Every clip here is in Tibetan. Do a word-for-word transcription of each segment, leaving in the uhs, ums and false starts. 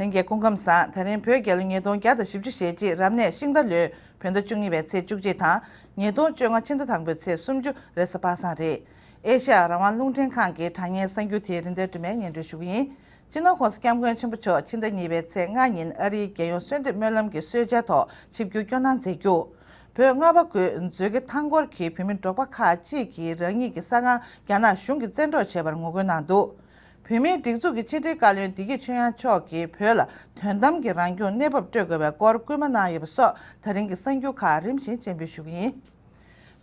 ལྷན་རྒྱས་སྐུ་ཁམས་བཟང་། ད་རིང་བོད་རྒྱལ་ལོ་ཉིས་སྟོང་བརྒྱ་དང་བཞི་བཅུ་ཞེ་གཅིག་རབ་གནས་ཤིང་རྟ་ལོའི་བོད་ཟླ་བཅུ་གཉིས་པའི་ཚེས་བཅུ་གཅིག་དང་། ཉིས་སྟོང་བཅོ་ལྔ་ཕྱི་ཟླ་དང་པོའི་ཚེས་སུམ་ཅུ་རེས་གཟའ་པ་སངས་རེད། ཨེ་ཤ་ཡ་རང་དབང་རླུང་འཕྲིན་ཁང་གི་དྲ་བརྙན་གསར་འགྱུར་དེ་རིག་ལྡན་སྒྲོལ་མས་སྙན་སྒྲོན་ཞུ་གི་ཡིན། སྤྱི་ནོར་༸གོང་ས་༸སྐྱབས་མགོན་ཆེན་པོ་མཆོག་ཕྱི་ཟླ་གཉིས་པའི་ཚེས་ལྔ་ཉིན་ཨ་རིའི་རྒྱལ་ཡོངས་གསོལ་འདེབས་སྨོན་ལམ་གྱི་གསོལ་ཇའི་ཐོག་ཆིབས་བསྒྱུར་སྐྱོང་གནང་མཛད་རྒྱུ། བོད་རྔ་བ་ཁུལ་མཛོད་དགེ་ཐང་སྐོར་གྱི་བོད་མི་འབྲོག་པ་ཁག་ཅིག་གིས་རང་ཉིད་ཀྱི་ས་ཁང་རྒྱ་ནག་གཞུང་གིས་བཙན་འཕྲོག་བྱས་པར་ངོ་རྒོལ་གནང་འདུག་བོད་མིའི་སྒྲིག་འཛུགས་ཀྱི་ཕྱི་དྲིལ་བཀའ་བློན་བདེ་སྐྱིད་ཆོས་དབྱངས་མཆོག་གིས་བོད་ལ་དོན་དམ་གྱི་རང་སྐྱོང་གནས་བབ་སྤྲོད་དགོས་པའི་སྐོར་སྐུལ་མ་གནང་ཡོད་པ་སོགས་ད་རིང་གི་གསར་འགྱུར་ཁག་རིམ་བཞིན་སྤྱན་འབུལ་ཞུ་གི་ཡིན།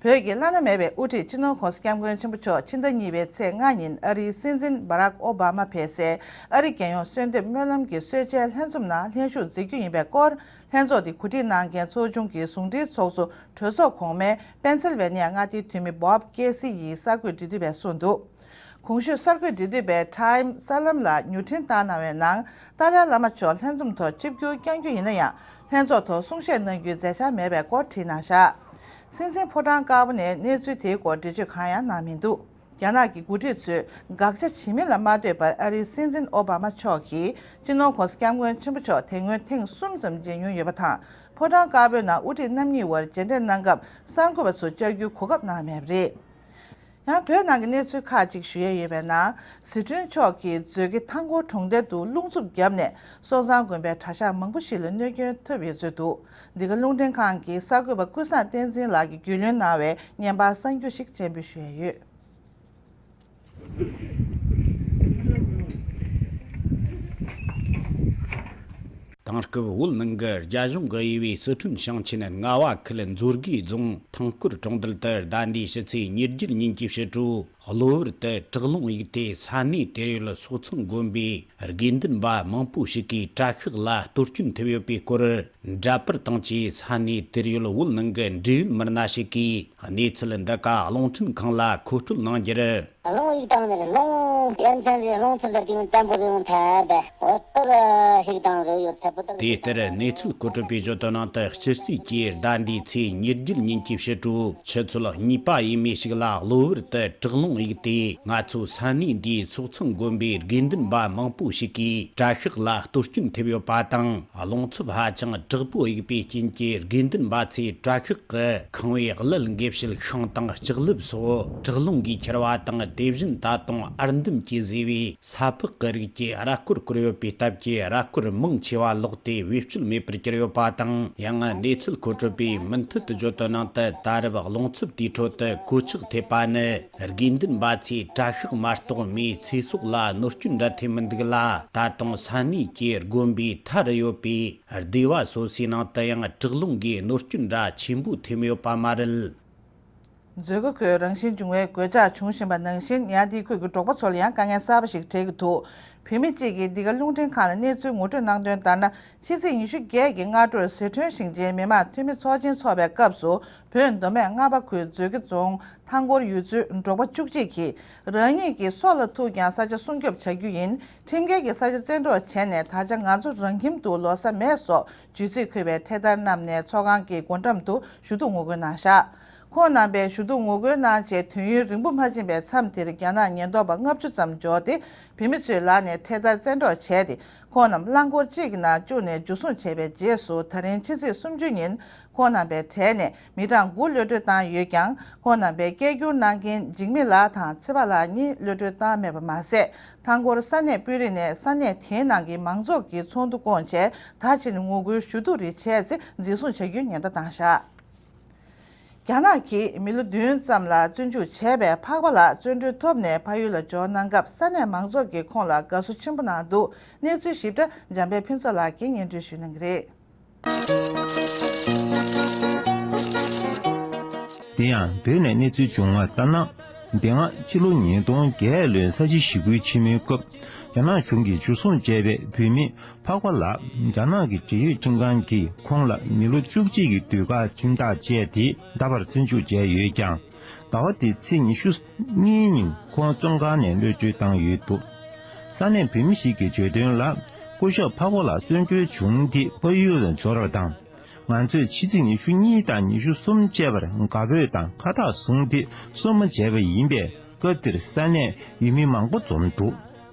བོད་ཀྱི་བླ་ན་མེད་པའི་དབུ་ཁྲིད་སྤྱི་ནོར་༸གོང་ས་༸སྐྱབས་མགོན་ཆེན་པོ་མཆོག་ཕྱི་ཟླ་གཉིས་པའི་ཚེས་ལྔ་ཉིན་ཨ་རིའི་སྲིད་འཛིན་བྷ་རག་ཨོ་བྷ་མ་ཕེབས་སའི་ཨ་རི་རྒྱལ་ཡོངས་གསོལ་འདེབས་སྨོན་ལམ་གྱི་གསོལ་ཇའི་ལྷན་འཛོམས་ནང་ལྷན་ཞུགས་མཛད་རྒྱུ་ཡིན་པའི་སྐོར། ལྷན་ཚོགས་དེ་གོ་སྒྲིག་གནང་མཁན་ཚོགས་ཆུང་གི་ཟུང་འབྲེལ་ཚོགས་གཙོ་གྲོས་ཚོགས་གོང་མའི་པེན་སིལ་ཝེ་ནི་ཡ་མངའ་སྡེའི་འཐུས་མི་བོབ་ཀེ་སི་ཡིས་གསར་འགོད་འབྲེལ་མཐུད་པས་གསུངས་འདུག་གོང་ཞུས་གསར་འགོད་འབྲེལ་མཐུད་པས་ཊའིམ་གསར་ལམ་ལ་མྱུར་འཕྲིན་བཏང་གནང་བའི་ནང་། ཏཱ་ལའི་བླ་མ་མཆོག་ལྷན་འཛོམས་ཐོག་ཆིབས་བསྒྱུར་བསྐྱང་རྒྱུ་ཡིན་ན་ཡང་། ལྷན་ཚོགས་ཐོག་གསུང་བཤད་གནང་རྒྱུའི་མཛད་འཆར་མེད་པའི་སྐོར་བྲིས་གནང་བཞག་སྲིད་འཛིན་ཕོ་བྲང་དཀར་པོ་ནས་གནས་ཚུལ་དེའི་སྐོར་འགྲེལ་བརྗོད་གང་ཡང་གནང་མི་འདུག་རྒྱ་ནག་གི་འགོ་ཁྲིད་ཚོས་དགག་བྱ་བྱེད་མིན་ལ་མ་ལྟོས་པར་ཨ་རིའི་སྲིད་འཛིན་ཨོ་བྷ་མ་མཆོག་གིས་སྤྱི་ནོར་༸གོང་ས་༸སྐྱབས་མགོན་ཆེན་པོ་མཆོག་དེ་སྔོན་ཐེངས་གསུམ་ཙམ་མཇལ་མྱོང་ཡོད་པ་དང་། ཕོ་བྲང་དཀར་པོའི་ནང་དབུ་ཁྲིད་རྣམ་གཉིས་དབར་མཇལ་འཕྲད་གནང་སྐབས་གསར་འགོད་པ་ཚོ་བཅར་རྒྱུའི་གོ་སྐབས་གནང་མེད་པ་རེད། ཡང་བོད་ནང་གི་གནས་ཚུལ་ཁག་ཅིག་ཞུ་ཡས་ཡོད་པའི་ནང་། ཟི་ཁྲོན་ཕྱོགས་ཀྱི་མཛོད་དགེ་ཐང་སྐོར་གྲོང་རྡལ་དུ་རླུང་འཚུབ་བརྒྱབ་ནས་སོང་ཙང་དགོན་པའི་གྲྭ་ཤག་མང་པོ་ཞིག་ལ་གནོད་སྐྱོན་ཐེབས་ཡོད་ཚུལ་འདུག་འདི་ག་རླུང་འཕྲིན་ཁང་གི་གསར་འགོད་པ་ཀུན་བཟང་བསྟན་འཛིན་ལགས་ཀྱིས་རྒྱུས་ལོན་གནང་བའི་བརྙན་པར་གསར་འགྱུར་ཞིག་སྤྱན་འབུལ་ཞུ་ཡས་ཡོད། དེང་སྐབས་བོད་ནང་གི་རྒྱ་གཞུང་གིས་དབྱེ་བའི་སི་ཁྲོན་ཞིང་ཆེན་རྔ་བ་ཁུལ་མཛོད་དགེ་རྫོང་ཐང་སྐོར་གྲོང་རྡལ་དུ་ཟླ་འདིའི་ཕྱི་ཚེས་ཉེར་བརྒྱད་ཉིན་གྱི་ཕྱི་དྲོ་གློ་བུར་དུ་བྲག་རླུང་གཡུགས་ཏེ་ས་གནས་དེར་ཡོད་སོག་ཚང་དགོན་པའི་དགེ་འདུན་པ་མང་པོ་ཞིག་གིས་དྲག་ཤུགས་ལ་གཏོར་སྐྱོན་ཐེབས་ཡོད་པའི་སྐོར། འདྲ་པར་དང་བཅས་ས་གནས་དེར་ཡོད་བོད་ནང་གི་འབྲེལ་ཡོད་མི་སྣ་ཞིག་གིས་གནས་ཚུལ་འདི་ག་རླུང་འཕྲིན་ཁང་ལ་མཁོ་སྤྲོད་གནང་རྒྱུར། རླུང་གཡུག་བཏང་ནས་རླུང་དབྱར་མཚན་རེད། རླུང་ཚུ་འདི་དེ་བརྟན་པོ་རེད། འོང་ཐལ་བས་འོ་ཏོར་ཞིག་དང་རེད་ཡོད་ཚད་པོ་ཏོར། དེ་ལྟར་གནས་ཚུལ་མཁོ་སྤྲོད་པས་བརྗོད་དོན་ནང་དུ། སྤྱི་རྩིས་ཀྱི་ཟླ་འདིའི་ཚེས་ཉེར་བརྒྱད་ཉིན་གྱི་ཕྱི་དྲོ་ཆུ་ཚོད་གཉིས་པ་ཡས་མས་ཤིག་ལ་གློ་བུར་དུ་བྲག་རླུང་གཡུགས་ཏེ། ང་ཚོའི་ས་གནས་འདིའི་སོག་ཚང་དགོན་པའི་དགེ་འདུན་པ་མང་པོ་ཞིག་གིས་དྲག་ཤུགས་ལ་གཏོར་སྐྱོན་ཐེབས་ཡོད་པ་དང་། རླུང་འཚུབ་ཧ་ཅང་དྲག་པོ་གཡུགས་པའི་རྐྱེན་གྱིས་དགེ་འདུན་པ་ཚོས་དྲག་ཤུགས་ཀྱིས་ཁང་བའི་གླལ་འགེབས་བྱེད་ཤིང་དང་ལྕགས་ལེབ་སོགས་བྲག་རླུང་གིས་ཁྱེར་བ་དང་། དེ་བཞིན་ད་དུང་ཨར་འདམ་གྱིས་བཟོས་པའི་ས་ཕག་གི་རིགས་ཀྱི་ར་སྐོར་བསྐོར་ཡོད་པའི་སྟབས་ཀྱིས་ར་སྐོར་མང་ཆེ་བ་ལོག་སྟེ་བེད་སྤྱོད་མེད་པར་གྱུར་ཡོད་པ་དང་། ཡང་གནས་ཚུལ་མཁོ་སྤྲོད་པས་མུ་མཐུད་དུ་བརྗོད་དོན་ནང་དུ། ད་རེབ་རླུང་འཚུབ་དེའི་ཁྲོད་དུ་གོད་ཆག་ཐེབས་པ་ནི་དགེ་འདུན་པ་ཚོས་དྲག་ཤུགས་མ་གཏོགས་མིའི་ཚེ་སྲོག་ལ་གནོད་སྐྱོན་འདྲ་ཐེབས་མི་འདུག་ལ། ད་དུང་ས་གནས་ཀྱི་དགོན་པའི་མཐའ་རུ་ཡོད་པའི་སྡེ་བ་སོ་སོའི་ནང་དུ་ཡང་བྲག་རླུང་གིས་གནོད་སྐྱོན་འདྲ་ཆེན་པོ་ཐེབས་ཡོད་པ་མ་རེད། མཛོད་དགེ་ཁུལ་རང་བཞིན་བྱུང་བའི་གོད་ཆག་བྱུང་བཞིན་པ་ནང་བཞིན། ཡང་དེའི་ཁུལ་གྱི་འབྲོག་པ་ཚོ་ལ་ཡང་དཀའ་ངལ་གསར་པ་ཞིག་འཕྲད་ཀྱི་འདུག་བོད་མི་གཅིག་གིས་འདི་ག་རླུང་འཕྲིན་ཁང་ལ་གནས་ཚུལ་ངོ་སྤྲོད་གནང་དོན་ལྟར་ན། ཕྱི་ཚེས་ཉི་ཤུ་བརྒྱད་ཀྱི་སྔ་དྲོར་ཟི་ཁྲོན་ཞིང་ཆེན་མི་དམངས་འཐུས་མི་ཚོགས་ཆེན་འཚོགས་པའི་སྐབས་སུ། བོད་མདོ་སྨད་རྔ་བ་ཁུལ་མཛོད་དགེ་རྫོང་ཐང་སྐོར་ཡུལ་ཚོའི་འབྲོག་པ་བཅུ་གཅིག་གིས། རང་ཉིད་ཀྱི་སྲོག་ལ་ཐུག་ཀྱང་ས་ཆ་སྲུང་སྐྱོབ་བྱ་རྒྱུ་ཡིན། ཁྲིམས་འགལ་གྱི་ས་ཆ་བཙན་འཕྲོག་བྱས་ནས། ད་ཆ་ང་ཚོ་རང་ཁྱིམ་དུ་ལོག་ས་མེད་སོགས་བརྗོད་ཚིག་འཁོད་པའི་འཕྲེད་དར་བསྣམས་ནས་ཚོགས་ཁང་གི་སྒོ་འགྲམ་དུ་ཞུ་གཏུག་ངོ་རྒོལ་གནང་བཞག་ཁོང་རྣམ་པས་ཞུ་གཏུག་ངོ་རྒོལ་གནང་རྗེས་དུས་ཡུན་རིང་པོ་མ་ཕྱིན་པའི་མཚམས་དེར། རྒྱ་ནག་ཉེན་རྟོག་པ་ལྔ་བཅུ་ཙམ་འབྱོར་ཏེ། བོད་མི་ཚོའི་ལག་ནས་འཕྲེད་དར་བཙན་འཕྲོག་བྱས་ཏེ། ཁོང་རྣམས་རླངས་འཁོར་གཅིག་གི་ནང་བཅུག་ནས་འཇུ་བཟུང་བྱས་པའི་རྗེས་སུ། ད་རིང་ཕྱི་ཚེས་སུམ་ཅུ་ཉིན་ཁོང་རྣམ་པའི་གྲས་ནས་མི་གྲངས་དགུ་གློད་གྲོལ་བཏང་ཡོད་ཀྱང་། ཁོང་རྣམ་པའི་སྐད་སྒྱུར་གནང་མཁན་འཇིགས་མེད་ལགས་དང་ཚེ་དཔག་ལགས་གཉིས་གློད་གྲོལ་བཏང་མེད་པ་མ་ཟད། ཐང་སྐོར་ས་གནས་དཔོན་རིགས་ནས་ས་གནས་དེའི་ནང་གི་མང་ཚོགས་ཀྱི་ཚོགས་འདུ་བསྐོངས་བྱས། ད་ཕྱིན་ངོ་རྒོལ་ཞུ་གཏུག་རེ་བྱས་ཚེ་འཛིན་བཟུང་བྱ་རྒྱུའི་ཉེན་བརྡ་བཏང་བཞག་རྒྱ་ནག་གིས་མི་ལོ་བདུན་ཙམ་ལ་བཙོན་འཇུག་བྱས་པའི་འཕགས་པ་ལགས་བཙོན་གྲོལ་ཐོབ་ནས་ཕ་ཡུལ་ལ་འབྱོར་གནང་སྐབས། ས་གནས་མང་ཚོགས་ཀྱིས་ཁོང་ལ་དགའ་བསུ་ཆེན་པོ་གནང་འདུག་གནས་ཚུལ་ཞིབ་ཕྲ་འཇམ་དཔལ་ཕུན་ཚོགས་ལགས་ཀྱིས་སྙན་སྒྲོན་ཞུ་གནང་གི་རེད། དེ་ཡང་བོད་ནས་གནས་ཚུལ་བྱུང་བ་ལྟར་ན། དེ་སྔ་ཕྱི་ལོ་ཉིས་སྟོང་བརྒྱད་ལོའི་ས་བྱི་ཞི་རྒོལ་ཆེན་མོའི་སྐབས། རྒྱ་ནག་གཞུང་གིས་འཇུ་བཟུང་བྱས་པའི་བོད་མི་འཕགས་པ་ལགས། རྒྱ་ནག་གི་འབྲེལ་ཡོད་ཁྲིམས་ཁང་གིས་ཁོང་ལ་མི་ལོ་བཅུ་གཅིག་གི་དུས་བཀག་ཁྲིམས་ཐག་བཅད་དེ། ད་བར་བཙོན་འཇུག་བྱས་ཡོད་ཀྱང་། ཟླ་བ་འདིའི་ཚེས་ཉི་ཤུ་གཉིས་ཉིན་ཁོང་བཙོན་ཁང་ནས་གློད་གྲོལ་བཏང་ཡོད་འདུག་ས་གནས་བོད་མི་ཞིག་གིས་བརྗོད་དོན་ལ། སྐུ་ཞབས་འཕགས་པ་ལགས་བཙོན་གྲོལ་བྱུང་སྟེ་ཕ་ཡུལ་ལ་འབྱོར་བ་དང་། ང་ཚོས་ཕྱི་ཚེས་ཉི་ཤུ་གཉིས་དང་ཉི་ཤུ་གསུམ་བཅས་པར་དགའ་འབོད་དང་ཁ་བཏགས་བཟུང་སྟེ་སོར་མོ་བྱས་པ་ཡིན་པས། སྐབས་དེར་ས་གནས་ཡུལ་མི་མང་པོ་འཛོམས་འདུག་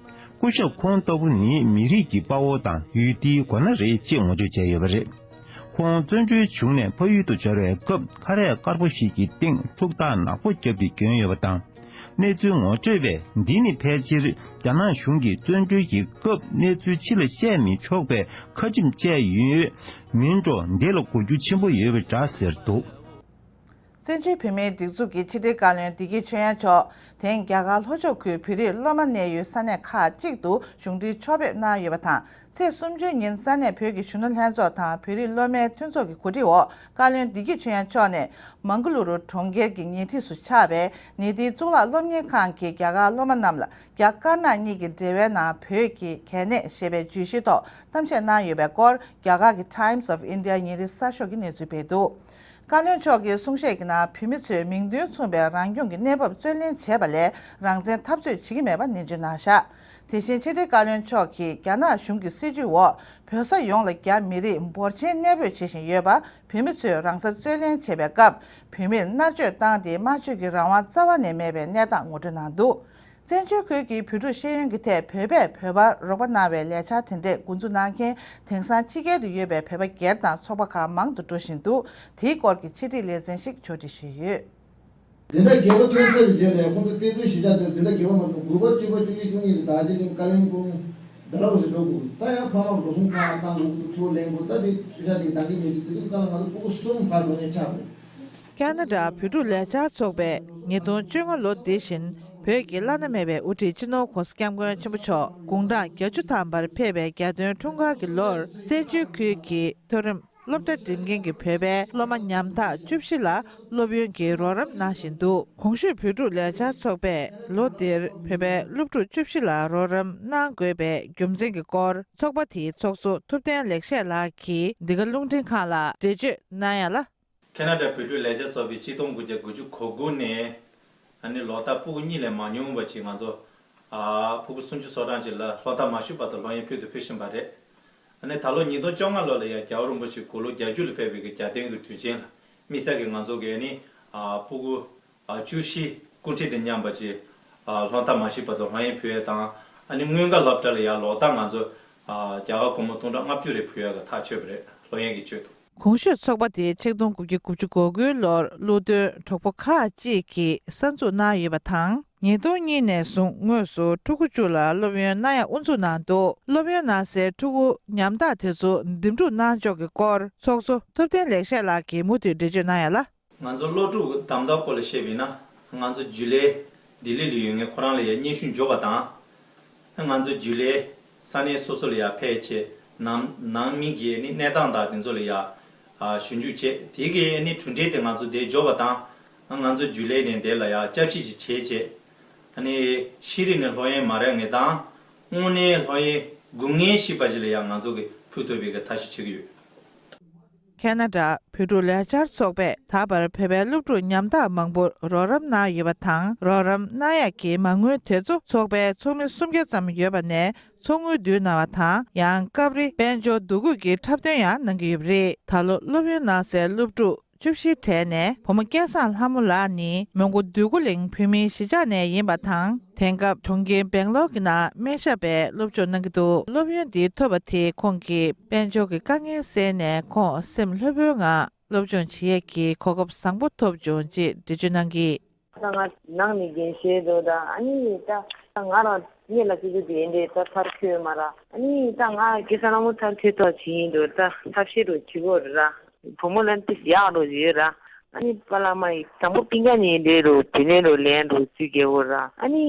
སྐུ་ཞབས་ཁོང་ལྟ་བུ་ནི་མི་རིགས་ཀྱི་དཔའ་བོ་དང་ཡུལ་དེའི་མགོ་ན་རེད་ཅེས་ངོ་སྤྲོད་བྱས་ཡོད་པ་རེད། ཁོང་བཙན་བྱོལ་བྱུང་ནས་ཕ་ཡུལ་དུ་འབྱོར་བའི་སྐབས་ཁ་རས་དཀར་པོ་ཞིག་གི་སྟེང་ཐུགས་ཐག་ནག་པོ་བརྒྱབ་སྟེ་བསྐྱོན་ཡོད་པ་དང་། གནས་ཚུལ་ངོ་སྤྲོད་པས་འདི་ནི་ཕལ་ཆེར་རྒྱ་ནག་གཞུང་གིས་བཙན་བྱོལ་གྱི་སྐབས་གནས་ཚུལ་ཕྱི་ལ་བཤད་མི་ཆོག་པའི་ཁ་ཆེམས་བཅས་ཡོད་མིན་འགྲོ་འདི་ལ་གོ་རྒྱུ་ཆེན་པོ་ཡོད་པ་འདྲ་ཟེར་འདུག། བཙན་བྱོལ་བོད་མིའི་སྒྲིག་འཛུགས་ཀྱི་ཕྱི་དྲིལ་བཀའ་བློན་བདེ་སྐྱིད་ཆོས་དབྱངས་མཆོག་དེང་རྒྱ་གར་ལྷོ་ཕྱོགས་ཁུལ་བོད་རིགས་སློབ་མ་གནས་ཡུལ་ས་གནས་ཁག་ཅིག་ཏུ་གཞུང་འབྲེལ་ཕྱོགས་ཕེབས་གནང་ཡོད་པ་དང་། ཚེས་སུམ་ཅུ་ཉིན་ས་གནས་བོད་ཀྱི་གཞོན་ནུ་ལྷན་ཚོགས་དང་བོད་རིགས་སློབ་མའི་མཐུན་ཚོགས་ཀྱི་གོ་སྒྲིག་འོག་བཀའ་བློན་བདེ་སྐྱིད་ཆོས་དབྱངས་མཆོག་ནས་མང་གུ་ལུ་རུ་གྲོང་ཁྱེར་གྱི་ཉེ་འཁྲིས་སུ་ཆགས་པའི་ནེ་ཏི་གཙུག་ལག་སློབ་གཉེར་ཁང་གི་རྒྱ་གར་སློབ་མ་རྣམས་ལ་རྒྱ་དཀར་ནག་གཉིས་ཀྱི་འབྲེལ་བའི་ནང་བོད་ཀྱི་གལ་གནད་ཞེས་པའི་བརྗོད་གཞིའི་ཐོག་གཏམ་བཤད་གནང་ཡོད་པའི་སྐོར་རྒྱ་གར་གྱི་Times of India ཉིན་རེའི་གསར་ཤོག་གིས་གནས་ཚུལ་སྤེལ་འདུག། བཀའ་བློན་མཆོག་གིས་གསུང་བཤད་ཀྱི་ནང་བོད་མི་ཚོས་མིང་དོན་མཚུངས་པའི་རང་སྐྱོང་གི་གནས་བབ་རྩོད་ལེན་བྱས་པ་ལས་རང་བཙན་འཐབ་རྩོད་བྱེད་ཀྱི་མེད་པ་ནན་བརྗོད་གནང་བཞག། དེ་བཞིན་ཕྱི་དྲིལ་བཀའ་བློན་མཆོག་གིས་རྒྱ་ནག་གཞུང་གི་སྲིད་བྱུས་འོག་བོད་ས་ཡོངས་ལ་རྒྱ་མི་རིགས་འབོར་ཆེན་གནས་སྤོས་བྱེད་བཞིན་ཡོད་པ། བོད་མི་ཚོས་རང་ས་རྩོད་ལེན་བྱེད་པའི་སྐབས་བོད་མིར་མནར་གཅོད་བཏང་སྟེ་སྨྲ་བརྗོད་ཀྱི་རང་དབང་རྩ་བ་ནས་མེད་པའི་གནས་སྟངས་ངོ་སྤྲོད་གནང་འདུག། བཙན་བྱོལ་ཁུལ་གྱི་བོད་ཕྲུག་ཤེས་ཡོན་གྱི་ཐད་བོད་པས་བོད་པར་རོགས་པ་གནང་བའི་ལས་འཆར་དེ་འདྲས་འགོ་འཛུགས་གནང་མཁན་དེང་སང་ཕྱི་རྒྱལ་དུ་ཡོད་པའི་བོད་པ་སྒེར་དང་ཚོགས་པ་ཁག་མང་དུ་འགྲོ་བཞིན་འདུག། དེའི་སྐོར་གྱི་ཕྱི་དྲིལ་ལེ་ཚན་ཞིག་ཕྱོགས་སྒྲིག་ཞུས་ཡོད། འཛིན་གྲྭ་བརྒྱད་པ་ཐོན་ཚར་བའི་རྗེས་ལ་ཁོང་ཚོ་བསྟན་འཛིན་གཞིས་ཆགས་དེར་འཛིན་གྲྭ་བརྒྱད་པ་མ་གཏོགས་དགུ་པ་བཅུ་པ་བཅུ་གཉིས་བཅུ་གཉིས་དང་རྗེས་ཀྱི་བཀའ་བློན་སྐུ་ངོ་ཌལ་ཧོ་སི་འགྲོ་དགོས། ད་ཡང་ཕ་མ་འགྲོ་སོང་ཁག་བཏང་དགོས་ཀྱི་འདུག། ཚུར་ལེན་དགོས། ད་དེ་སྐད་ཆ་དེ་ད་གིན་མེད་དུས་དེ་དུས་སྐབས་ལ་ང་ཚོ་ཕྲུ་གུ་གསུམ་ཕར་འགྲོ་མཁན་ཆགས་འདུག། ཁ་ན་ཌ་བོད་ཕྲུག་ལས་འཆར་ཚོགས་པས་ཉིས་སྟོང་བཅོ་ལྔ་ལོ་འདི་བཞིན་བོད་ཀྱི་བླ་ན་མེད་པའི་དབུ་ཁྲིད་སྤྱི་ནོར་༧གོང་ས་༧སྐྱབས་མགོན་ཆེན་པོ་མཆོག་དགུང་གྲངས་བརྒྱད་ཅུ་ཐམ་པར་ཕེབས་པའི་གྱ་སྟོན་འཁྲུངས་སྐར་གྱི་ལོར་བཙན་བྱོལ་ཁུལ་གྱི་མཐོ་རིམ་སློབ་གྲྭ་འགྲིམ་མཁན་གྱི་བོད་པའི་སློབ་མ་ཉམ་ཐག་བཅུ་བཞི་ལ་སློབ་ཡོན་གྱི་རོགས་རམ་གནང་བཞིན་འདུག། གོང་ཞུས་བོད་ཕྲུག་ལས་འཆར་ཚོགས་པས་ལོ་འདིར་བོད་པའི་སློབ་ཕྲུག་བཅུ་བཞི་ལ་རོགས་རམ་གནང་དགོས་པའི་རྒྱུ་མཚན་གྱི་སྐོར་ཚོགས་པ་དེའི་ཚོགས་གཙོ་ཐུབ་བསྟན་ལེགས་བཤད་ལགས་ཀྱིས་འདི་ག་རླུང་འཕྲིན་ཁང་ལ་འགྲེལ་བརྗོད་གནང་ཡ་ལ། ཁེ་ན་ཌ་བོད་ཕྲུག་ལས་འཆར་ཚོགས་པའི་ཆིག་སྟོང་དགུ་བརྒྱ་དགུ་བཅུ་གོ་དགུ་ནས་ཨ་ནི་ལོ་ལྟར་ཕྲུ་གུ་གཉིས་ལས་མ་ཉུང་བ་ཅིག་ང་ཚོ་ཨ་ཕྲུ་གུ་སུམ་ཅུ་སོ་གྲངས་ཅིག་ལ་སློབ་མཐར་མ་ཞུགས་བར་དུ་སློབ་ཡོན་ཕུལ་དུ་ཕུལ་བཞིན་པ་རེད། ཨ་ནི་ད་ལོ་ཉིས་སྟོང་བཅོ་ལྔ་ལོ་ལ་ཡང་རྒྱལ་བ་རིན་པོ་ཆེ་དགུང་ལོ་བརྒྱད་ཅུ་ལ་ཕེབས་པའི་གི་གྱ་སྟོན་གྱི་དུས་ཆེན་ལ་དམིགས་བསལ་གྱི་ང་ཚོ་གི་ཨ་ནི་ཨ་ཕྲུ་གུ་ཨ་བཅུ་བཞི་སྐུ་ཁྲིད་དང་མཉམ་པ་ཅིག་ཨ་སློབ་མཐར་མ་ཞུགས་བར་དུ་སློབ་ཡོན་ཕུལ་ཡས་དང་ཨ་ནི་སྔོན་འགྲོ་སློབ་གྲྭ་ལ་ཡང་ལོ་ལྟར་ང་ཚོ་ཨ་རྒྱ་གར་སྒོར་མོ་སྟོང་ཕྲག་ལྔ་བཅུ་རེ་ཕུལ་ཡས་ཀྱི་ཐག་ཆོད་པ་རེད། སློབ་ཡོན་གྱི་ཆེད་དུ། གོང་ཞུས་ཚོགས་པ་དེས་ཆིག་སྟོང་དགུ་བརྒྱ་དགུ་བཅུ་གོ་དགུའི་ལོར་ཀློག་འདོན་གྲོགས་པོ་ཁག་ཅིག་གིས་གསར་འཛུགས་གནང་ཡོད་པ་དང་། ཉིས་སྟོང་གཉིས་ནས་བཟུང་དངོས་སུ་ཕྲུ་གུ་བཅུ་ལ་སློབ་ཡོན་གནང་ཡ་དབུ་འཛུགས་གནང་འདུག། སློབ་ཡོན་གནང་སའི་ཕྲུ་གུ་ཉམ་ཐག་དེ་ཚོ་འདེམས་སྒྲུག་གནང་ཕྱོགས་ཀྱི་སྐོར་ཚོགས་གཙོ་ཐུབ་བསྟན་ལེགས་བཤད་ལགས་ཀྱིས་མུ་མཐུད་འགྲེལ་བརྗོད་གནང་ཡ་ལ། ང་ཚོ་སློབ་ཕྲུག་གི་དམ་དྲག་སྐོར་ལ་བཤད་པ་ཡིན་ན། ང་ཚོ་རྒྱུན་ལས་ལྡི་ལི་ལ་ཡོད་མཁན་ཁོ་རང་ལ་ཡང་སྙན་ཞུ་འབྱོར་བ་དང་། ང་ཚོ་རྒྱུན་ལས་ས་གནས་སོ་སོ་ལ་ཡང་ཕེབས་བྱས་ནང་ནང་མི་གི་ནི་གནས་སྟངས་དང་དེ་ཚོ་ལ་ཡང་ཨ་ཞིབ་འཇུག་བྱས། དེ་གི་ནི་གྲུབ་འབྲས་དེ་ང་ཚོ་དེ་འབྱོར་བ་དང་། ང་ཚོ་རྒྱུན་ལས་ནས་དེ་ལ་ཡང་བསྐྱར་ཞིབ་ཅིག་བྱས་བྱས། ཨ་ནི་ཤེས་རིག་ནས་སློབ་ཡོན་མ་རག་མཁན་དང་། དངོས་གནས་སློབ་ཡོན་དགོས་ངེས་ཤེས་པ་ཞིག་ལ་ཡང་ང་ཚོ་གི་ཕུལ་ཐུབ་པའི་གི་ཐབས་ཤེས་བྱེད་ཀྱི་ཡོད། ཁེ་ན་ཌ་བོད་ཕྲུག་ལས་འཆར་ཚོགས་པས་ད་བར་བོད་པའི་སློབ་ཕྲུག་ཉམ་ཐག་མང་པོར་རོགས་རམ་གནང་ཡོད་པ་དང་། རོགས་རམ་གནང་ཡག་གི་མ་དངུལ་དེ་ཚོ་ཚོགས་པའི་ཚོགས་མི་སུམ་བརྒྱ་ཙམ་ཡོད་པ་ནས་ཚོགས་དངུལ་བསྡུ་གནང་བ་དང་། ཡང་སྐབས་རེ་དཔལ་འབྱོར་འདུ་འགོད་ཀྱི་འཁྲབ་སྟོན་ཡང་གནང་གི་ཡོད་པ་རེད། ད་ལོ་སློབ་ཡོན་གནང་སའི་སློབ་ཕྲུག་བཅུ་བཞིའི་གྲས་ནས་བུ་མོ་སྐལ་བཟང་ལྷ་མོ་ལགས་ནི་མོན་གྷོ་འདོད་རྒུ་གླིང་བོད་མིའི་གཞིས་ཆགས་ནས་ཡིན་པ་དང་། དེང་སྐབས་གྲོང་ཁྱེར་སྦེང་ལོར་གྱི་ནང་སྨན་ཞབས་པའི་སློབ་སྦྱོང་གནང་གི་འདུག། སློབ་ཡོན་འདི་ཐོབ་པ་དེས་ཁོང་གི་དཔལ་འབྱོར་གྱི་དཀའ་ངལ་སེལ་ནས་ཁོང་སེམས་ལྷོད་པོའི་ངང་སློབ་སྦྱོང་བྱེད་ཡས་ཀྱི་གོ་སྐབས་བཟང་པོ་ཐོབ་བྱུང་ཅེས་འགྲེལ་བརྗོད་གནང་གིས། ད་ང་ནང་ནས་རྒན་བཤད་འདུག། ད་ཨ་ནི་ད་ང་རང་གཉིད་ལ་སྐྱིད་སྡུག་དེ་འདྲས་ད་ཚར་ཁྱོད་མ་ར། ཨ་ནི་ད་ང་སྐལ་བཟང་ལྷ་མོ་ཚར་ཁྱོད་ཐོག་བྱིན་ཡིན་འདུག། ད་ཐབས་ཤེས་རུ་བྱེད་དགོས་ར། བུ་མོ་ལ་ཏི་ཡག་རུ་ཡོད་ར། ཨ་ནི་པ་ལ་མ་ཡི་དང་པོ་པིང་ཀ་ནི་འདྲེ་རུ་དེ་ནས་རུ་ལན་རུ་རྩིས་རྒྱལ་བོ་ར། ཨ་ནི་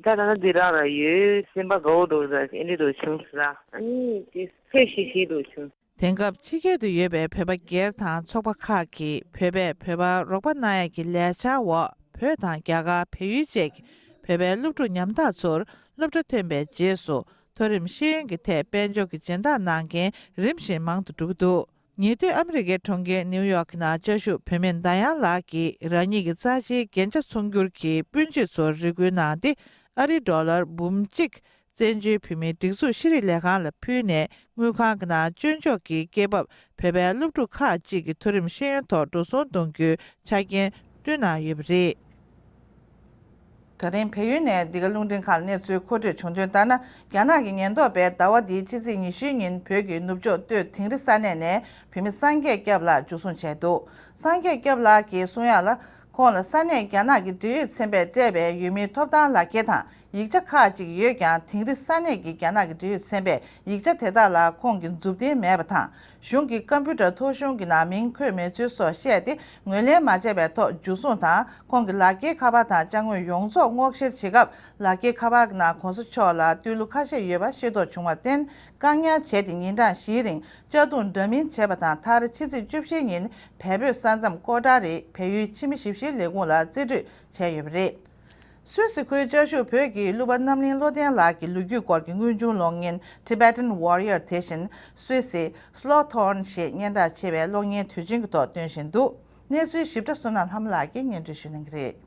ད་ད་ད་འདི་རག་ར་ཡོད། སེམས་པ་དགའ་བོ་འགྲོ་ར། ཨེ་འདྲེ་རུ་བྱུང་ར། ཨ་ནི་དེ་ཚོད་ཤིག་ཤིག་རུ་བྱུང་། དེང་སྐབས་ཕྱི་རྒྱལ་དུ་ཡོད་པའི་བོད་པ་སྒེར་དང་ཚོགས་པ་ཁག་གིས་བོད་པས་བོད་པར་རོགས་པ་གནང་ཡག་གི་ལས་འཆར་འོག་བོད་དང་རྒྱ་གར་བལ་ཡུལ་བཅས་ཀྱི་བོད་པའི་སློབ་ཕྲུག་ཉམ་ཐག་ཚོར་སློབ་གྲྭ་ཐོན་པའི་རྗེས་སུ་མཐོ་རིམ་ཤེས་ཡོན་གྱི་ཐད་དཔལ་འབྱོར་གྱི་སྦྱིན་བདག་གནང་མཁན་རིམ་བཞིན་མང་དུ་འགྲོ་གི་འདུག། ཉེ་དུས་ཨ་མི་རི་ཀའི་གྲོང་ཁྱེར་ནིའུ་ཡོག་གི་ནང་བཅའ་བཞུགས་བོད་མི་ཟླ་དབྱངས་ལགས་ཀྱིས་རང་ཉིད་ཀྱི་རྩ་ཆེའི་རྒྱན་ཆ་ཚོང་སྒྱུར་གྱི་སྤུན་མཆེད་ཚོར་རེ་སྐུལ་གནང་སྟེ། ཨ་རིའི་ཌོ་ལར་འབུམ་གཅིག་བཙན་བྱོལ་བོད་མིའི་སྒྲིག་འཛུགས་ཤེས་རིག་ལས་ཁང་ལ་ཕུལ་ནས། དངུལ་ཁང་གི་ནང་སྤྱོད་འཇོག་གི་སྐྱེད་འབབ་བོད་པའི་སློབ་ཕྲུག་ཁག་ཅིག་གི་མཐོ་རིམ་ཤེས་ཡོན་ཐོག་འགྲོ་སོང་གཏོང་རྒྱུའི་ཆ་རྐྱེན་བསྐྲུན་གནང་ཡོད་པ་རེད། ད་རིང་བལ་ཡུལ་ནས་འདི་ག་རླུང་འཕྲིན་ཁང་ལ་གནས་ཚུལ་མཁོ་སྤྲོད་བྱུང་དོན་ལྟར་ན། རྒྱ་ནག་གི་ཉེན་རྟོག་པས་ཟླ་བ་འདིའི་ཕྱི་ཚེས་ཉི་ཤུའི་ཉིན་བོད་ཀྱི་ནུབ་ཕྱོགས་སྟོད་དིང་རི་ས་གནས་ནས་བོད་མི་སངས་རྒྱས་སྐྱབས་ལགས་འཇུ་བཟུང་བྱས་འདུག་སངས་རྒྱས་སྐྱབས་ལགས་ཀྱིས་གསུང་ཡག་ལ། ཁོང་ལ་ས་གནས་རྒྱ་ནག་གི་འབྲེལ་ཡོད་ཚན་པས་སྤྲད་པའི་ཡུལ་མིའི་ཐོབ་ཐང་ལག་འཁྱེར་དང་ཡིག་ཆ་ཁག་ཅིག་ཡོད་ཀྱང་། དིང་རི་ས་གནས་ཀྱི་རྒྱ་ནག་གི་འབྲེལ་ཡོད་ཚན་པས་ཡིག་ཆ་དེ་དག་ལ་ཁོང་གི་མཛུབ་སྟོན་མེད་པ་དང་། གཞུང་གི་ཀམ་པུ་ཊར་ཐོ་གཞུང་གི་ནང་མིང་འཁོད་མེད་ཚུལ་སོགས་བཤད་དེ། ངོས་ལེན་མ་བྱས་པའི་ཐོག་འཇུ་བཟུང་དང་། ཁོང་གི་ལག་འཁྱེར་ཁ་པར་དང་། ཅ་དངོས་ཡོངས་རྫོགས་སྔོག་བཤེར་བྱེད་སྐབས། ལག་འཁྱེར་ཁ་པར་གྱི་ནང་གོང་ས་མཆོག་ལ་བསྟོད་གླུ་ཁ་ཤས་ཡོད་པ་ཤེས་རྟོགས་བྱུང་བར་བརྟེན། བཀག་ཉར་བྱས་ཏེ་ཉིན་གྲངས་བཞིའི་རིང་གཅར་རྡུང་འདྲ་མིན་བྱས་པ་དང་། མཐར་ཕྱི་ཚེས་བཅུ་བཞིའི་ཉིན་བལ་བོད་ས་མཚམས་ཀོ་ཊ་རི་བལ་ཡུལ་ཕྱི་མི་ཞིབ་བཤེར་ལས་ཁུངས་ལ་རྩིས་སྤྲོད་བྱས་ཡོད་པ་རེད། སུད་སི་ཁུལ་བཅའ་བཞུགས་བོད་ཀྱི་གླུ་པ་རྣམ་གླིང་བློ་ལྡན་ལགས་ཀྱི་ལོ་རྒྱུས་སྐོར་གྱི་དངོས་བྱུང་གློག་བརྙན་Tibetan Warrior དེ་བཞིན་སུད་སི་Slothorn ཞེས་སྙན་གྲགས་ཆེ་བའི་གློག་བརྙན་དུས་ཆེན་གྱི་ཐོག་སྟོན་བཞིན་འདུག་གནས་ཚུལ་ཞིབ་ཕྲ་བསོད་ནམས་ལྷ་མོ་ལགས་ཀྱིས་སྙན་སྒྲོན་ཞུ་གནང་གི་རེད།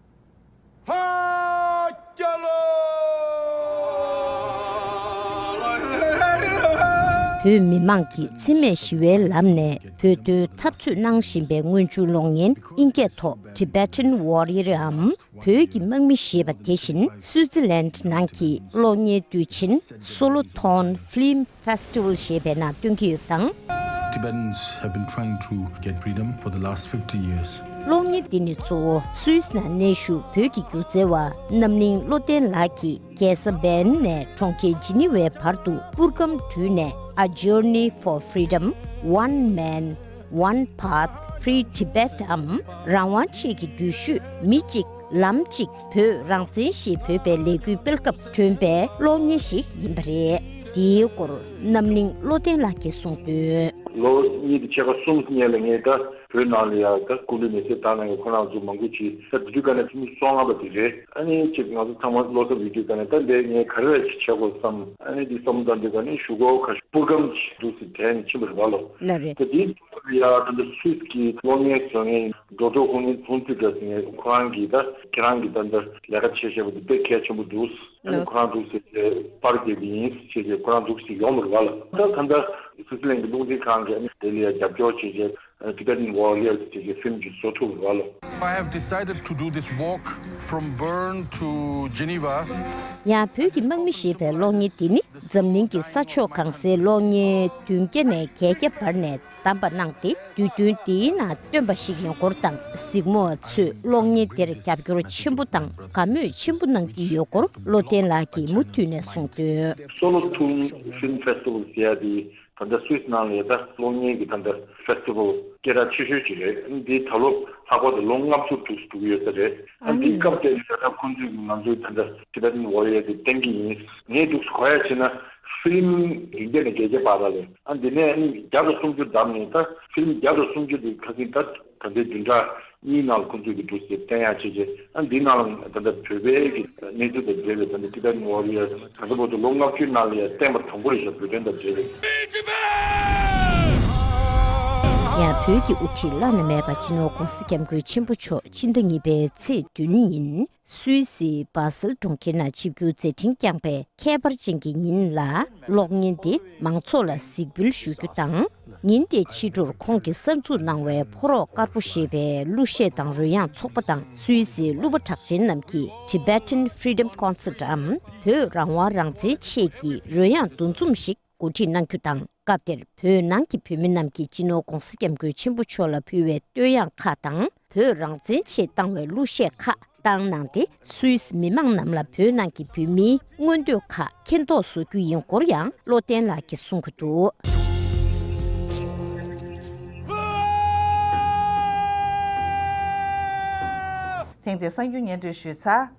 བོད་མི་མང་གིས་འཚེ་མེད་ཞི་བའི་ལམ་ནས་བོད་དོན་འཐབ་རྩོད་གནང་བཞིན་པའི་དངོས་བྱུང་གློག་བརྙན་དབྱིན་སྐད་ཐོག་Tibetan Warrior འམ་བོད་ཀྱི་དམག་མི་ཞེས་པ་དེ་བཞིན་སུའུ་ཙི་ལན་ནང་གི་གློག་བརྙན་དུས་ཆེན་Slothorn Film Festival ཞེས་པའི་ནང་སྟོན་གྱི་ཡོད་པ་དང་། Tibetans have been trying to get freedom for the last fifty years. གློག་བརྙན་འདི་ནི་གཙོ་བོ་སུད་སི་ནང་གནས་བཞུགས་བོད་ཀྱི་སྒྱུ་རྩལ་བ་རྣམ་གླིང་བློ་ལྡན་ལགས་ཀྱིས་རྒྱལ་ས་བྷན་ནས་གྲོང་ཁྱེར་ཇི་ནི་ཝའི་བར་དུ་སྤུར་སྒམ་སྦྲུལ་ནས། A Journey for Freedom, One Man, One Path, Free Tibet འམ་རང་དབང་ཆེད་ཀྱི་འགྲུལ་བཞུད། མི་གཅིག་ལམ་གཅིག་བོད་རང་བཙན་ཞེས་འབོད་པའི་ལས་འགུལ་སྤེལ་སྐབས་བསྐྲུན་པའི་གློག་བརྙན་ཞིག་ཡིན་པ་རེད། འདིའི་སྐོར་རྣམ་གླིང་བློ་ལྡན་ལགས་ཀྱིས་གསུངས་དོན། ལོ་གཉིས་དང་ཕྱེད་ཀ་གསུམ་སྔོན་ལ་ངས་ད་བོད་ནང་ལ་ཡ་ད་སྐུ་ལུས་མེ་སྲེག་བཏང་གནང་མཁན་ཁོ་རང་ཚོ་མང་པོ་ཅིག་ད་དེ་དུས་ཀ་ནས་ཕྲུ་གུ་སོ་ལྔ་པ་དེ་རེད། ཨ་ནི་ཅིག་ང་ཚོ་ཚང་མ་བློ་འཚབ་ཡོད་དུས་ཀ་ནས་ད་འདི་ངས་ག་རེ་ཅིག་བྱེད་དགོས་བསམ། ཨ་ནི་འདི་བསམ་བློ་བཏང་དུས་ཀ་ནས་གཞུག་གུ་ཁ་ཤས་སྤུར་སྒམ་ཅིག་འདུག་སེ་དྲན་ནས་ཕྱིན་པ་རེད་པ་ལོ། ལགས་རེད། ད་དེའི་ཡ་ད་ལྟ་སུད་སི་གི་གློག་བརྙན་བཟོ་མཁན་འགྲོ་གྲོགས་ཁོང་ཚོའི་ཕུང་ཚོད་འདྲ་ཟེར་མཁན་ཁོ་རང་གིས་ད་ཁྱེད་རང་གིས་ད་འདི་ལས་ཀ་བྱེད་བཞིན་པ་འདི་དཔེ་གལ་ཆེན་པོ་འདུག་ཨ་ནི་ལགས། ཁོ་རང་འདུག་སེ་པར་རྒྱག་གི་ཡིན་ཞེས་ཀྱི་ཁོ་རང་འདུག་སེ་ཡོང་བ་རེད་པ་ལ། ད་ད་ལྟ་སི་སི་ལན་གྱི་རླུང་འཕྲིན་ཁང་གིས་ཨ་ནི་དེ་ལ་ཡ་རྒྱབ་སྐྱོར་བྱེད་བྱེད། Tibetan Warriors ཅེས་ཀྱི་ཕིལམ་ཅིག་བཟོ་ཐུབ་རེད་པ་ལོ། I have decided to do this walk from Bern to Geneva. ཡང་བོད་ཀྱི་དམག་མི་ཞེས་པའི་གློག་བརྙན་འདི་ནི་འཛམ་གླིང་གི་ས་ཕྱོགས་གང་སའི་གློག་བརྙན་བདུན་བརྒྱ་ནས་བརྒྱད་བརྒྱ་བར་ནས་བདམས་པ་གནང་སྟེ། དུས་སྟོན་འདིའི་ནང་བཏོན་པ་ཞིག་ཡིན་སྐོར་དང་། གཟིགས་མོ་བ་ཚོས་གློག་བརྙན་དེར་རྒྱབ་སྐྱོར་ཆེན་པོ་དང་དགའ་མོས་ཆེན་པོ་གནང་གི་ཡོད་སྐོར་བློ་ལྡན་ལགས་ཀྱིས་མུ་མཐུད་ནས་གསུངས་དོན། Slothorn Film Festival ཟེར་ཡ་དེ། ད་ལྟ་སུད་སི་ནང་ལ་ཡ་ད་གློག་བརྙན་གྱི་ད་ལྟ་ཕེ་སི་ཊི་ཝལ་སྐད་གྲགས་ཆེ་ཤོས་ཅིག་རེད། འདི་ད་ལོ་ལྷག་པར་དུ་ལོ་ལྔ་བཅུ་འདུག་སེ་འགྲོ་གི་ཡོད་ས་རེད། ཨ་འདི་སྐབས་དེ་ལ་ཡ་ད་ཁོང་ཚོས་ང་ཚོའི་ད་ལྟ་Tibetan Warrior དེ་བསྟན་གྱི་ཡིན། ངས་འདུག་སེ་གོ་ཡ་བྱས་ན་ཕིལམ་བདུན་བརྒྱ་ནས་བརྒྱད་བརྒྱ་བར་ལ་རེད། ཨ་འདི་ནས་ཨ་ནི་བརྒྱ་དང་སུམ་ཅུ་བདམས་ནས་ད་ཕིལམ་བརྒྱ་དང་སུམ་ཅུ་དེ་ཁ་སང་ད་ད་ལྟའི་བདུན་ཕྲག་གཉིས་ནང་ལ་ཁོང་ཚོས་ཀྱི་འདུག་སེ་བསྟན་ཡག་བྱས་རྗེས། ཨ་འདི་ནང་ལ་ད་ལྟ་བོད་པའི་གི་གནས་ཚུལ་དང་འབྲེལ་བའི་ད་ལྟ་Tibetan Warrior ད་ལྟ་བར་དུ་ལོ་ལྔ་བཅུའི་ནང་ལ་ཡང་བསྟན་པ་དང་པོ་རེད་ཤག་བོད་དོན་དང་འབྲེལ་བའི། ཡང་བོད་ཀྱི་དབུ་ཁྲིད་བླ་ན་མེད་པ་སྤྱི་ནོར་༧གོང་ས་༧སྐྱབས་མགོན་ཆེན་པོ་མཆོག་ཕྱི་ཟླ་གཉིས་པའི་ཚེས་བདུན་ཉིན་སུད་སི་བྷ་སེལ་གྲོང་ཁྱེར་ནང་ཆིབས་བསྒྱུར་མཛད་འཕྲིན་བསྐྱངས་པའི་ཁྱད་པར་ཅན་གྱི་ཉིན་ལ། གློག་བརྙན་དེ་མང་ཚོགས་ལ་གཟིགས་འབུལ་ཞུ་རྒྱུ་དང་། ཉིན་དེའི་ཕྱི་དྲོར་ཁོང་གིས་གསར་འཛུགས་གནང་བའི་ཕོ་རོག་དཀར་པོ་ཞེས་པའི་གླུ་གཞས་དང་རོལ་དབྱངས་ཚོགས་པ་དང་སུད་སིའི་གླུ་པ་གྲགས་ཅན་རྣམས་ཀྱིས་Tibetan Freedom Concert འམ་བོད་རང་དབང་རང་བཙན་ཆེད་ཀྱི་རོལ་དབྱངས་འདུ་འཛོམས་ཤིག་གོ་སྒྲིག་གནང་རྒྱུ་དང་། སྐབས་དེར་བོད་ནང་གི་བོད་མི་རྣམས་ཀྱིས་སྤྱི་ནོར་༧གོང་ས་༧སྐྱབས་མགོན་ཆེན་པོ་མཆོག་ལ་ཕུལ་བའི་བསྟོད་དབྱངས་ཁག་དང་བོད་རང་བཙན་ཆེད་བཏང་བའི་གླུ་གཞས་ཁག་བཏང་གནང་སྟེ། སུད་སི་མི་མང་རྣམས་ལ་བོད་ནང་གི་བོད་མིའི་མངོན་འདོད་ཁག་མཁྱེན་རྟོགས་བཟོ་རྒྱུ་ཡིན་སྐོར་ཡང་བློ་བརྟན་ལགས་ཀྱིས་གསུང་གི་འདུག་ཐེངས་འདིའི་གསར་འགྱུར་སྙན་སྒྲོན་ཞུས་ཚར།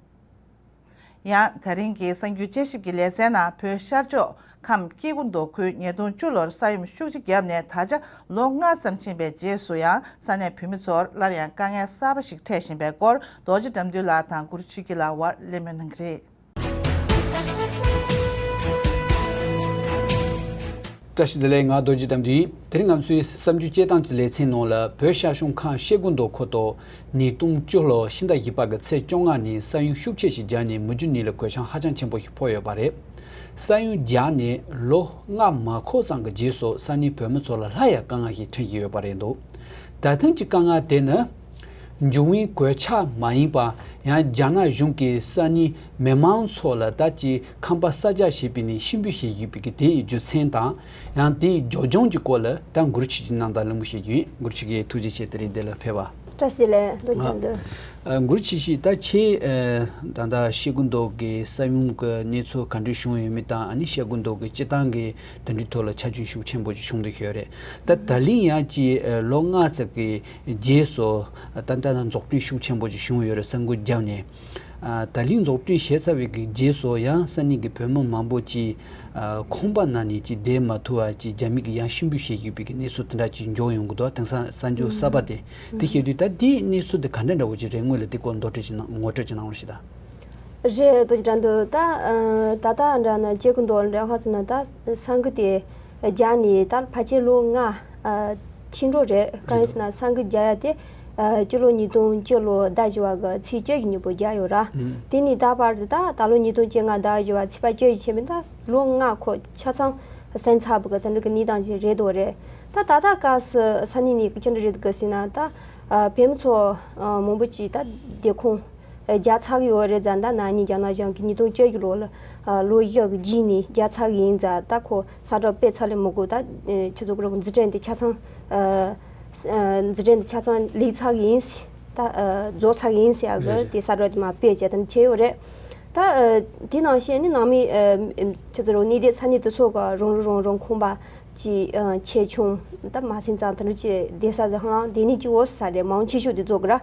ཡང་ད་རིང་གི་གསར་འགྱུར་དཔྱད་ཞིབ་ཀྱི་ལེ་ཚན་ནང་བོད་ཤར་ཕྱོགས་ཁམས་སྐྱེ་རྒུ་མདོ་ཁུལ་ཉིས་སྟོང་བཅུ་ལོར་ས་ཡོམ་ཤུགས་ཆེ་བརྒྱབ་ནས་ད་ཆ་ལོ་ལྔ་ཙམ་ཕྱིན་པའི་རྗེས་སུ་ཡང་ས་གནས་བོད་མི་ཚོར་སླར་ཡང་དཀའ་ངལ་གསར་པ་ཞིག་འཕྲད་བཞིན་པའི་སྐོར། རྡོ་རྗེ་དགྲ་འདུལ་ལགས་དང་གུ་རུ་ཆོས་སྐྱིད་ལགས་དབར་གླེང་མོལ་གནང་གི་རེད། བཀྲ་ཤིས་བདེ་ལེགས། ང་རྡོ་རྗེ་དགྲ་འདུལ་ཡིན། དེ་རིང་ང་ཚོའི་གསར་འགྱུར་དཔྱད་སྟངས་ཀྱི་ལེ་ཚན་ནང་ལ། བོད་ཤར་གཞུང་ཁམས་སྐྱེ་རྒུ་མདོ་ཁུལ་དུ་ཉིས་སྟོང་བཅུ་ལོ་ཕྱི་ཟླ་བཞི་པ་གི་ཚེས་བཅོ་ལྔ་ཉིན་ས་ཡོམ་ཤུགས་ཆེ་ཞིག་བརྒྱབ་ནས་མི་རྒྱུ་གཉིས་ལ་གོད་ཆག་ཧ་ཅང་ཆེན་པོ་ཞིག་ཕོག་ཡོད་པ་རེད། ས་ཡོམ་བརྒྱབ་ནས་ལོ་ལྔ་མ་འཁོར་ཙམ་གྱི་རྗེས་སུ་ས་གནས་བོད་མི་ཚོ་ལ་སླར་ཡང་དཀའ་ངལ་ཞིག་འཕྲད་བཞིན་ཡོད་པ་རེད་འདུག་ད་ཐེངས་ཀྱི་དཀའ་ངལ་དེ་ནི་ འབྱུང་བའི་གོད་ཆག་མ་ཡིན་པ། ཡང་རྒྱ་ནག་གཞུང་གིས་ས་གནས་མི་མང་ཚོ་ལ་ད་ཅི་ཁང་པ་གསར་རྒྱག་བྱེད་པའི་ནས་གཤིན་པོ་བྱེད་ཡོད་པའི་གི་དེའི་རྒྱུ་མཚན་དང་། ཡང་དེའི་རྒྱབ་ལྗོངས་ཀྱི་སྐོར་ལ་ད་མགུར་ཆོས་ཀྱི་རྣམ་ཐར་ལེན་མུ་བྱེད་རྒྱུ་ཡིན། མགུར་ཆོས་ཀྱིས་ཐུགས་རྗེ་ཆེ། དེ་རིང་འདི་ལ་ཕེབས་པ། བཀྲ་ཤིས་བདེ་ལེགས། རྡོ་རྗེ་དྲན་འདུག་ཨ། མགུར་ཆོས་ཀྱིས་ད་ཁྱེད་ཨ་ད་ལྟ་སྐྱེ་རྒུ་མདོ་གི་ས་ཡོམ་གྱི་གནས་ཚུལ་ག་འདྲ་བྱུང་ཡོད་མེད་དང་། ཨ་ནི་སྐྱེ་རྒུ་མདོ་གི་སྤྱི་བཏང་གི་དེ་འདྲའི་ཐོག་ལ་ཆ་རྐྱེན་ཤུགས་ཆེན་པོ་ཅིག་བྱུང་བསྡད་ཡོད་རེད། ད་ད་ལན་ཡང་ཅིག་ཨ་ལོ་ལྔ་ཙམ་གི་རྗེས་སུ་ད་ལྟ་ན་འཛུགས་སྐྲུན་ཤུགས་ཆེན་པོ་ཅིག་བྱུང་ཡོད་རེད། ས་འགུལ་བརྒྱབ་ནས། ཨ་ད་ལན་འཛུགས་སྐྲུན་བྱས་ཚར་བའི་གི་རྗེས་སུ་ཡང་ས་གནས་ཀྱི་བོད་མི་མང་པོ་ཅིག་ཨ་ཁང་པ་ནང་ནས་ཅིག་བསྡད་མ་ཐུབ་པ་ཅིག་རྒྱ་མི་གིས་ཡང་གཤིན་པོ་བྱེད་ཀྱི་ཡོད་པའི་གི་གནས་ཚུལ་དེ་འདྲ་ཅིག་འབྱུང་ཡོང་གི་འདུག་དེང་སང་གསར་འགྱུར་གསར་པ་དེ་དེ་བཤད་དུས། ད་དེའི་གནས་ཚུལ་དེ་ག་འདྲ་འདྲ་བོ་ཅིག་རེད། དངོས་ལ་དེ་སྐོར་ངོ་སྤྲོད་ཅིག་གནང་། ངོ་སྤྲོད་ཅིག་གནང་རོགས་ཞེས་དང་། རེད། རྡོ་རྗེ་དྲན་འདུག་ད་ཨ་ད་ལྟ་འདྲ་ན་སྐྱེ་རྒུ་མདོ་ལ་འདྲ་ཧ་ཚོད་ན་ད་ས་འགུལ་དེ་རྒྱབ་ནས་ད་ཕལ་ཆེར་ལོ་ལྔ་ཨ་ཕྱིན་འགྲོ་རེད། གང་ཡིན་ཟེར་ན་ས་འགུལ་རྒྱག་ཡ་དེ་ཨ་སྤྱི་ལོ་ཉིས་སྟོང་བཅུ་ལོ་ཟླ་བཞི་བ་གི་ཚེས་བཅུ་གི་ཉིན་པོ་རྒྱག་ཡོད་ར། ཨུམ། དེ་ནས་ད་བར་དུ་ད་ད་ལོ་ཉིས་སྟོང་བཅོ་ལྔ་ཟླ་བཞི་བ་ཚེས་པ་བཅུ་བཞི་ཕྱིན་པ་ད་ལོ་ལྔ་ཁོ་ཆ་ཚང་ཟིན་ཚར་བ་གི་དེ་འདྲ་གི་གནས་སྟངས་ཅིག་རེད་འདུག་རེད། ད་ད་ལྟ་སྐབས་སུ་ས་གནས་ནས་ཅི་འདྲ་རེད་འདུག་གི་ཟེར་ན། ད་ཨ་བོད་མི་ཚོ་ཨ་མང་པོ་ཅིག་ད་བསྡད་ཁང་རྒྱག་ཚར་གི་ཡོད་རེད། ད་ནང་ནས་རྒྱ་ནག་གཞུང་གིས་ཉིས་སྟོང་བཅུ་བཞི་ལོ་ལ་ཨ་ལོ་བཞི་གི་རྗེས་ནས་རྒྱག་ཚར་གི་ཡིན་ཟེར། ད་ཁོ་གསལ་བསྒྲགས་སྤེལ་ཚར་ལས་མི་དགོས། ད་ཨ་ཁྱེད་ཚོ་གི་རོགས་འཛུགས་སྐྲུན་དེ་ཆ་ཚང་ཨ་ཨ་འཛུགས་སྐྲུན་དེ་ཆ་ཚང་ལས་ཚར་གི་ཡིན་ཟེར། ད་ཨ་རྫོགས་ཚར་གི་ཡིན་ཟེར་ཡག་གི་རེད། དེ་གསལ་བསྒྲགས་དེ་མར་སྤེལ་བྱས་དེ་བྱས་ཡོད་རེད། ད་ཨ་དེ་ནང་བཞིན་ནི་ནང་མི་ཨ་ཁྱེད་ཚོ་རོགས་གནས་དེ་ས་གནས་དེ་ཚོ་གི་རང་རང་རང་རང་ཁང་པ་ཅིག་ཨ་ཆེ་ཆུང་ད་མ་ཟིན་ཙང་དེ་འདྲ་ཅིག་བསྡད་ས་ཟིག་ཧང་ལང་བསྡད་ནས་ཅིག་འོ་ས་རེད། མང་ཆེ་ཤོས་དེ་རྫོགས་གི་ར།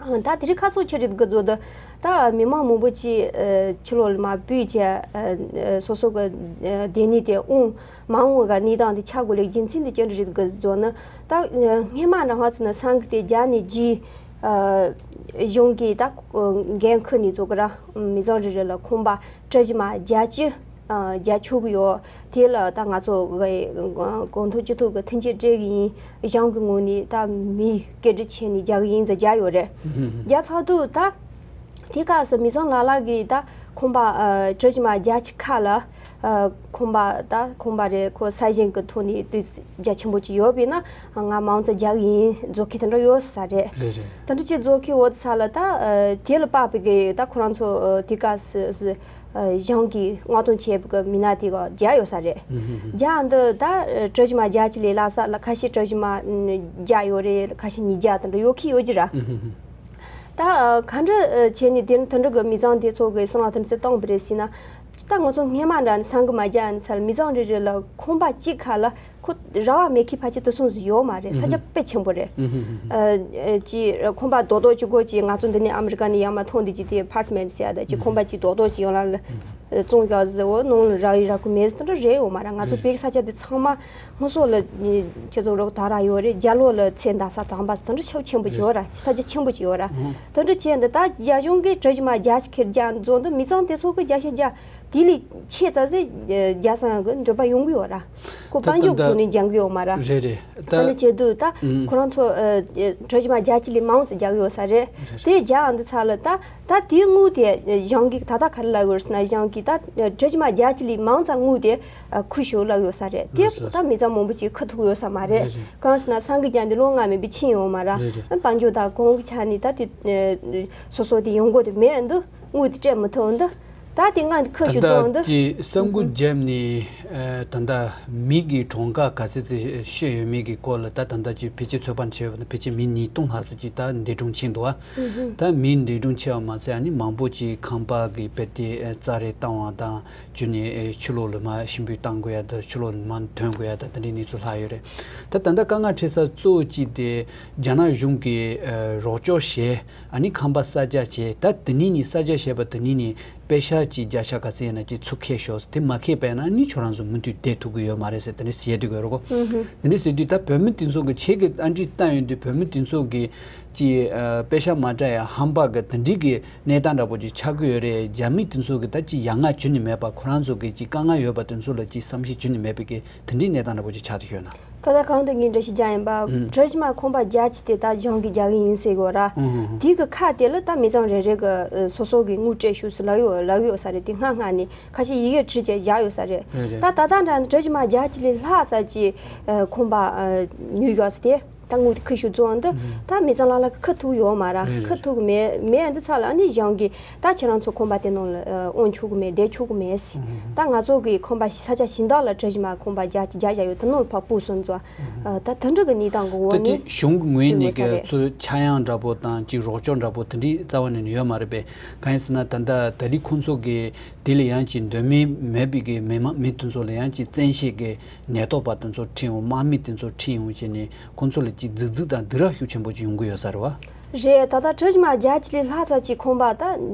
ཨ་ད་དེ་རིང་ཁ་སང་ཆི་རེད་གི་རྫོགས་དུ་ད་མི་མང་མང་པོ་ཅིག་ཨ་ཕྱི་ལོགས་ལ་མར་བུད་བྱས་ཨ་ཨ་སོ་སོ་གི་ཨ་སྡོད་གནས་དེ་འོང་མ་འོང་གི་གནས་སྟངས་དེ་ཆགས་དགོས་ལེགས་རྒྱུ་མཚན་དེ་ཅི་འདྲ་རེད་གི་རྫོགས་ནི། ད་ཨ་སྔས་མ་འདྲ་ཧ་ཚོད་ན་ས་འགུལ་དེ་རྒྱབ་ནས་རྗེས་ཨ་གཞུང་གིས་ད་འགན་ཁུར་ནས་རྫོགས་གི་ར། མི་ཚང་རེ་རེ་ལ་ཁང་པ་གྲུ་བཞི་མ་བརྒྱད་ཅུ་ཨ་རྒྱག་ཆོག་གི་ཡོད། དེ་ལ་ད་ང་ཚོ་གི་གོང་ཐོག་སྤྱི་ཚོགས་ཀྱི་མཐུན་རྐྱེན་སྤྲད་གི་ཡིན། གཞུང་གི་ངོས་ནས་ད་མི་སྐད་སྒྲ་ཆེ་ནས་རྒྱག་གི་ཡིན་ཟེར་རྒྱག་ཡོད་རེད། རྒྱག་ཚར་དུས་ད་དེ་སྐབས་སུ་མི་ཚང་ལ་ལ་གིས་ད་ཁང་པ་ཨ་གྲུ་བཞི་མ་བརྒྱད་ཅུ་ཁ་ལ་ཨ་ཁང་པ་ད་ཁང་པ་རེད། ཁོ་ས་ཞིང་གི་ཐོག་ནས་དུས་རྒྱ་ཆེན་པོ་ཅིག་ཡོད་པས་ན་ང་མང་ཙམ་རྒྱག་གི་ཡིན། རྫོགས་ཁྱི་དེ་འདྲ་ཡོད་ས་རེད། རེད་རེད། དེ་འདྲ་ཅིག་རྫོགས་ཁྱི་འོ་ཚ་ལ་ད་ཨ་དེ་ལ་དཔག་པའི་གི་ད་ཁོ་རང་ཚོ་ཨ་དེ་སྐབས་སུ་ཨ་གཞུང་གིས་མངགས་གཏོང་བྱས་པའི་མི་སྣ་དེ་ག་རྒྱག་ཡོད་ས་རེད། ཨུ་ཧུ་ཧུ། རྒྱག་འདི་ད་གྲུ་བཞི་མ་བརྒྱད་ཅུ་ལས་ལྷག་ས་ལ་ཁ་ཤས་གྲུ་བཞི་མ་ཨུམ་བརྒྱ་ཡོད་རེད། ཁ་ཤས་ཉིས་བརྒྱ་དེ་འདྲ་ཡོད་ཁི་ཡོད་ཀྱི་ར། ཨུ་ཧུ་ཧུ། ད་ཨ་ག་འདྲ་ཨ་བྱས་ནས་དེ་ནི་དེ་འདྲ་གི་མི་ཚང་དེ་ཚོ་གི་སེམས་ལ་དེ་འདྲ་ཅིག་བཏང་བ་རེད་ཟེར་ན། ད་ང་ཚོ་སྔས་མ་འདྲ་ནི་ས་འགུལ་མ་རྒྱག་ནི་ཚར་མི་ཚང་རེ་རེ་ལ་ཁང་པ་གཅིག་ཁ་ལ་ཁོ་ར་བ་མེད་ཁི་ཕལ་ཆེར་དེ་སོང་ཟིག་ཡོད་མ་རེད། ས་ཆ་དཔེ་ཆེན་པོ་རེད། ཨ་ཨ་ཅི་ཁང་པ་རྡོག་རྡོག་ཅིག་དགོས་ཅིག་ང་ཚོ་འདི་ནས་ཨ་མི་རི་ཀ་ནས་ཡར་མར་ཐོན་འདི་ཅིག་དེ་ཨ་པར་ཊི་མེན་ཊི་ཟེར་ཡ་ད་ཅིག་ཁང་པ་ཅིག་རྡོག་རྡོག་ཅིག་ཡོང་ལ་ལ་བཙོང་རྒྱག་ཟེར་འོ་ནང་ལ་ར་ཡི་ར་ཁུ་མེད་ཟེར་དེ་འདྲ་རེད་ཡོད་མ་རེད། ང་ཚོ་བོད་ཀྱི་ས་ཆ་དེ་ཚང་མ་ཧང་སོ་ལ་ཁྱེད་ཚོ་རོགས་ད་ར་ཡོད་རེད། རྒྱ་ལོ་ལ་ཚེ་འདའ་ས་དང་པ་ཟེར་དེ་འདྲ་ཆེ་ཆེན་པོ་ཅིག་ཡོད་ར། ས་ཆ་ཆེན་པོ་ཅིག་ཡོད་ར། དེ་འདྲ་བྱས་འདི་ད་རྒྱ་གཞུང་གིས་གྲུ་བཞི་མ་བརྒྱད་ཅུ་ཁེར་རྒྱག་འཛོམས་འདི་མི་ཚང་དེ་ཚོ་གི་རྒྱ་ཤ་རྒྱ་དེ་ལས་ཆེ་ཙམ་ཟིག་རྒྱག་ས་གི་འདོད་པ་ཡོང་གི་ཡོད་ར། ཁོ་ད་དཔལ་འབྱོར་ད་ཐོག་ནས་འགྱང་གི་ཡོད་མ་ར། རེད་རེད། ད་ད་ནི་བྱེད་དུས་ད་ཨུམ་ཁོ་རང་ཚོ་ཨ་གྲུ་བཞི་མ་བརྒྱད་ཅུ་ལས་མང་ཙམ་རྒྱག་གི་ཡོད་ས་རེད། རེད། དེ་རྒྱག་འདི་ཚ་ལ་ད་ད་དེའི་དངུལ་དེ་གཞུང་གིས་ད་ལྟ་ག་རེ་ལབ་ཡོད་ཟེར་ན། གཞུང་གིས་ད་གྲུ་བཞི་མ་བརྒྱད་ཅུ་ལས་མང་ཙམ་དངུལ་དེ་ཨ་ཁུར་ཤོག་ལབ་ཡོད་ས་རེད། དེ་ལགས་སོ། ད་མི་ཚང་མང་པོ་ཅིག་ཁུར་ཐུབ་ཡོད་ས་མ་རེད། རེད་རེད། གང་ཟེར་ན་ས་འགུལ་རྒྱག་འདི་ལོ་ལྔ་མིན་པའི་ཕྱིན་ཡོད་མ་ར། རེད་རེད། དཔལ་འབྱོར་དང་གོང་གི་ཆ་ནས་ད་དེ་སོ་སོ་དེ་ཡོང་སྒོ་དེ་མེད་འདུག་དངུལ་དེ་སྤྲད་མི་ཐུབ་འདུག་ད་དེ་ང་ཁུ་ད་ཞུ་ལྟ་ཚོགས་འདུག་ཅི་ས་འགུལ་བརྒྱབ་ནས་ཨ་ད་ལྟ་མི་གི་གྲངས་ཀ་ག་ཚད་ཅིག་ཤི་ཡོད་མེད་ཀྱི་སྐོར་ལ་ད་ད་ལྟ་ཅི་ཕལ་ཆེར་ཚོད་དཔག་བྱས་པ་ན་ཕལ་ཆེར་མི་ཉིས་སྟོང་ལྷག་ཙམ་ཅིག་ད་འདས་གྲོངས་ཕྱིན་འདུག་ཨ། ད་མི་འདས་གྲོངས་ཕྱིན་པ་མ་ཚད་ཨ་ནི་མང་པོ་ཅིག་ཁང་པ་གི་དཔེ་དེ་རྩ་རེ་བཏང་བ་དང་བྱས་ནས་ཨེ་ཕྱི་ལོགས་ལ་མར་གཤིན་པོ་བཏང་དགོས་ཡ་དང་ཕྱི་ལོགས་ལ་མར་ཐོན་དགོས་ཡ་དང་དེ་འདྲའི་གནས་ཚུལ་ལྷག་ཡོད་རེད། ད་ད་ལྟ་དཀའ་ངལ་འཕྲད་ས་གཙོ་བོ་གཅིག་དེ་རྒྱ་ནག་གཞུང་གིས་ཨེ་རོགས་སྐྱོར་བྱས། ཨ་ནི་ཁང་པ་གསར་རྒྱག་བྱས། ད་དེ་ནས་ནི་གསར་རྒྱག་བྱས་པ་དེ་ནས་ནི་པེ་ཤག་ཅིག་བརྒྱ་ཤ་ག་ཚད་ཡིན་ན་ཅིག་ཚུར་ཁྱེར་ཤོག་དེ་མ་ཁྱེར་བས་ན་ནི་ཁྱོད་རང་ཚོ་མུ་མཐུད་བསྡད་ཐུབ་ཀྱི་ཡོད་མ་རེད་ཟེར་དེ་འདྲ་ཟེར་འདུག་གི་རེད་གོ། དེ་འདྲ་ཟེར་དུས་ད་བོད་མི་དེ་ཚོ་གི་ཁྱེད་ཀྱི་ཨ་འདྲི་བཏང་ཡོང་དུས་བོད་མི་དེ་ཚོ་གི་ཅིག་ཨ་པེ་ཤག་མ་སྤྲད་ཡ་ཧམ་པ་གི་དེ་འདྲའི་གི་གནས་སྟངས་འདྲ་པོ་ཅིག་ཆགས་ཀྱི་ཡོད་རེད། རྒྱ་མི་དེ་ཚོ་གི་ད་ཅིག་ཡ་ང་བྱུང་ནི་མེད་པ། ཁོ་རང་ཚོ་གི་ཅིག་དཀའ་ངལ་ཡོད་པ་དེ་ཚོ་ལ་ཅིག་བསམ་ཤེས་བྱུང་ནི་མེད་པའི་གི་དེ་འདྲའི་གནས་སྟངས་འདྲ་པོ་ཅིག་ཆགས་བསྡད་ཡོད་ན། ད་ལྟ་གང་དུ་ངས་འགྲེལ་བཤད་རྒྱག་ཡིན་པ། ཨུམ། གྲུ་བཞི་མ་ཁང་པ་བརྒྱ་ཅིག་དེ་ད་གཞུང་གིས་རྒྱག་གི་ཡིན་ཟེར་གི་ཡོད་ར། ཨུམ་ཨུམ་ཨུམ། དེ་གི་ཁ་དེ་ལ་ད་མི་ཚང་རེ་རེ་གི་ཨ་སོ་སོ་གི་དངུལ་སྤྲད་ཤོག་ཟེར་ལབ་ཡོད་ལབ་ཡོད་ས་རེད། དེ་སྔ་སྔ་ནས་ཁ་ཤས་ཡི་གེ་བྲིས་བྱས་བཞག་ཡོད་ས་རེད། རེད་རེད། ད་ད་ལྟ་འདྲ་གྲུ་བཞི་མ་བརྒྱ་ཅིག་ལས་ལྷག་ཙམ་ཅིག་ཨ་ཁང་པ་ཨ་ཉོས་ཡོད་ས་དེ། ད་དངུལ་དེ་ཁུ་ཤུ་བཙོང་འདི་ད་མི་ཚང་ལ་ལ་ཁུ་ཐུག་ཡོད་མ་ར། རེད་ཁུ་རེད། ཐུག་མེད་མེད་འདི་ཚ་ལ་ནི་གཞུང་གི་ད་ཁྱེད་རང་ཚོ་ཁང་པ་དེ་ནང་ལ་ཨོན་ཆོག་གི་མེད་བསྡད་ཆོག་གི་མེད་ཟེར། ད་ང་ཚོ་གི་ཁང་པ་ས་ཆ་གཞན་དག་ལ་གྲུ་བཞི་མ་ཁང་པ་རྒྱག་རྒྱག་བཞག་ཡོད་དེ་ནང་ལ་ཕར་སྤོ་སོང་ཚོ། ད་དེ་འདྲ་གི་གནས་སྟངས་གི་འོག་ད་ནས་ཅིག་གཞུང་གི་ངོས་ནས་གི་ཚོ་ཆག་ཡང་འདྲ་པོ་དང་ཅིག་རོགས་སྐྱོར་འདྲ་པོ་དེ་འདྲའི་རྩ་བ་ནས་ནས་ཡོད་མ་རེད་པས། གང་ཡིན་ཟེར་ན་ད་ལྟ་ད་རེས་ཁོང་ཚོ་གི་དེ་ལ་ཡང་ཅིག་འདོད་མི་མེད་པའི་གི་མི་མང་མི་དེ་ཚོ་ལ་ཡང་ཅིག་བཙན་ཤེད་ཀྱི་ཉེན་རྟོག་པ་དེ་ཚོ་ཁྲིད་འོང་དམག་མི་དེ་ཚོ་ཁྲིད་འོང་བྱས་ནས་ཁོང་ཚོ་ལ་ཅིག་རྫིག་རྫིག་དང་སྡིགས་ར་ཤུགས་ཆེན་པོ་ཅིག་ཡོང་གི་ཡོད་ས་རེད་བ། རེད། ད་ལྟ་གྲུ་བཞི་མ་བརྒྱ་ཅིག་ལས་ལྷག་ཙམ་ཅིག་ཁང་པ་ད་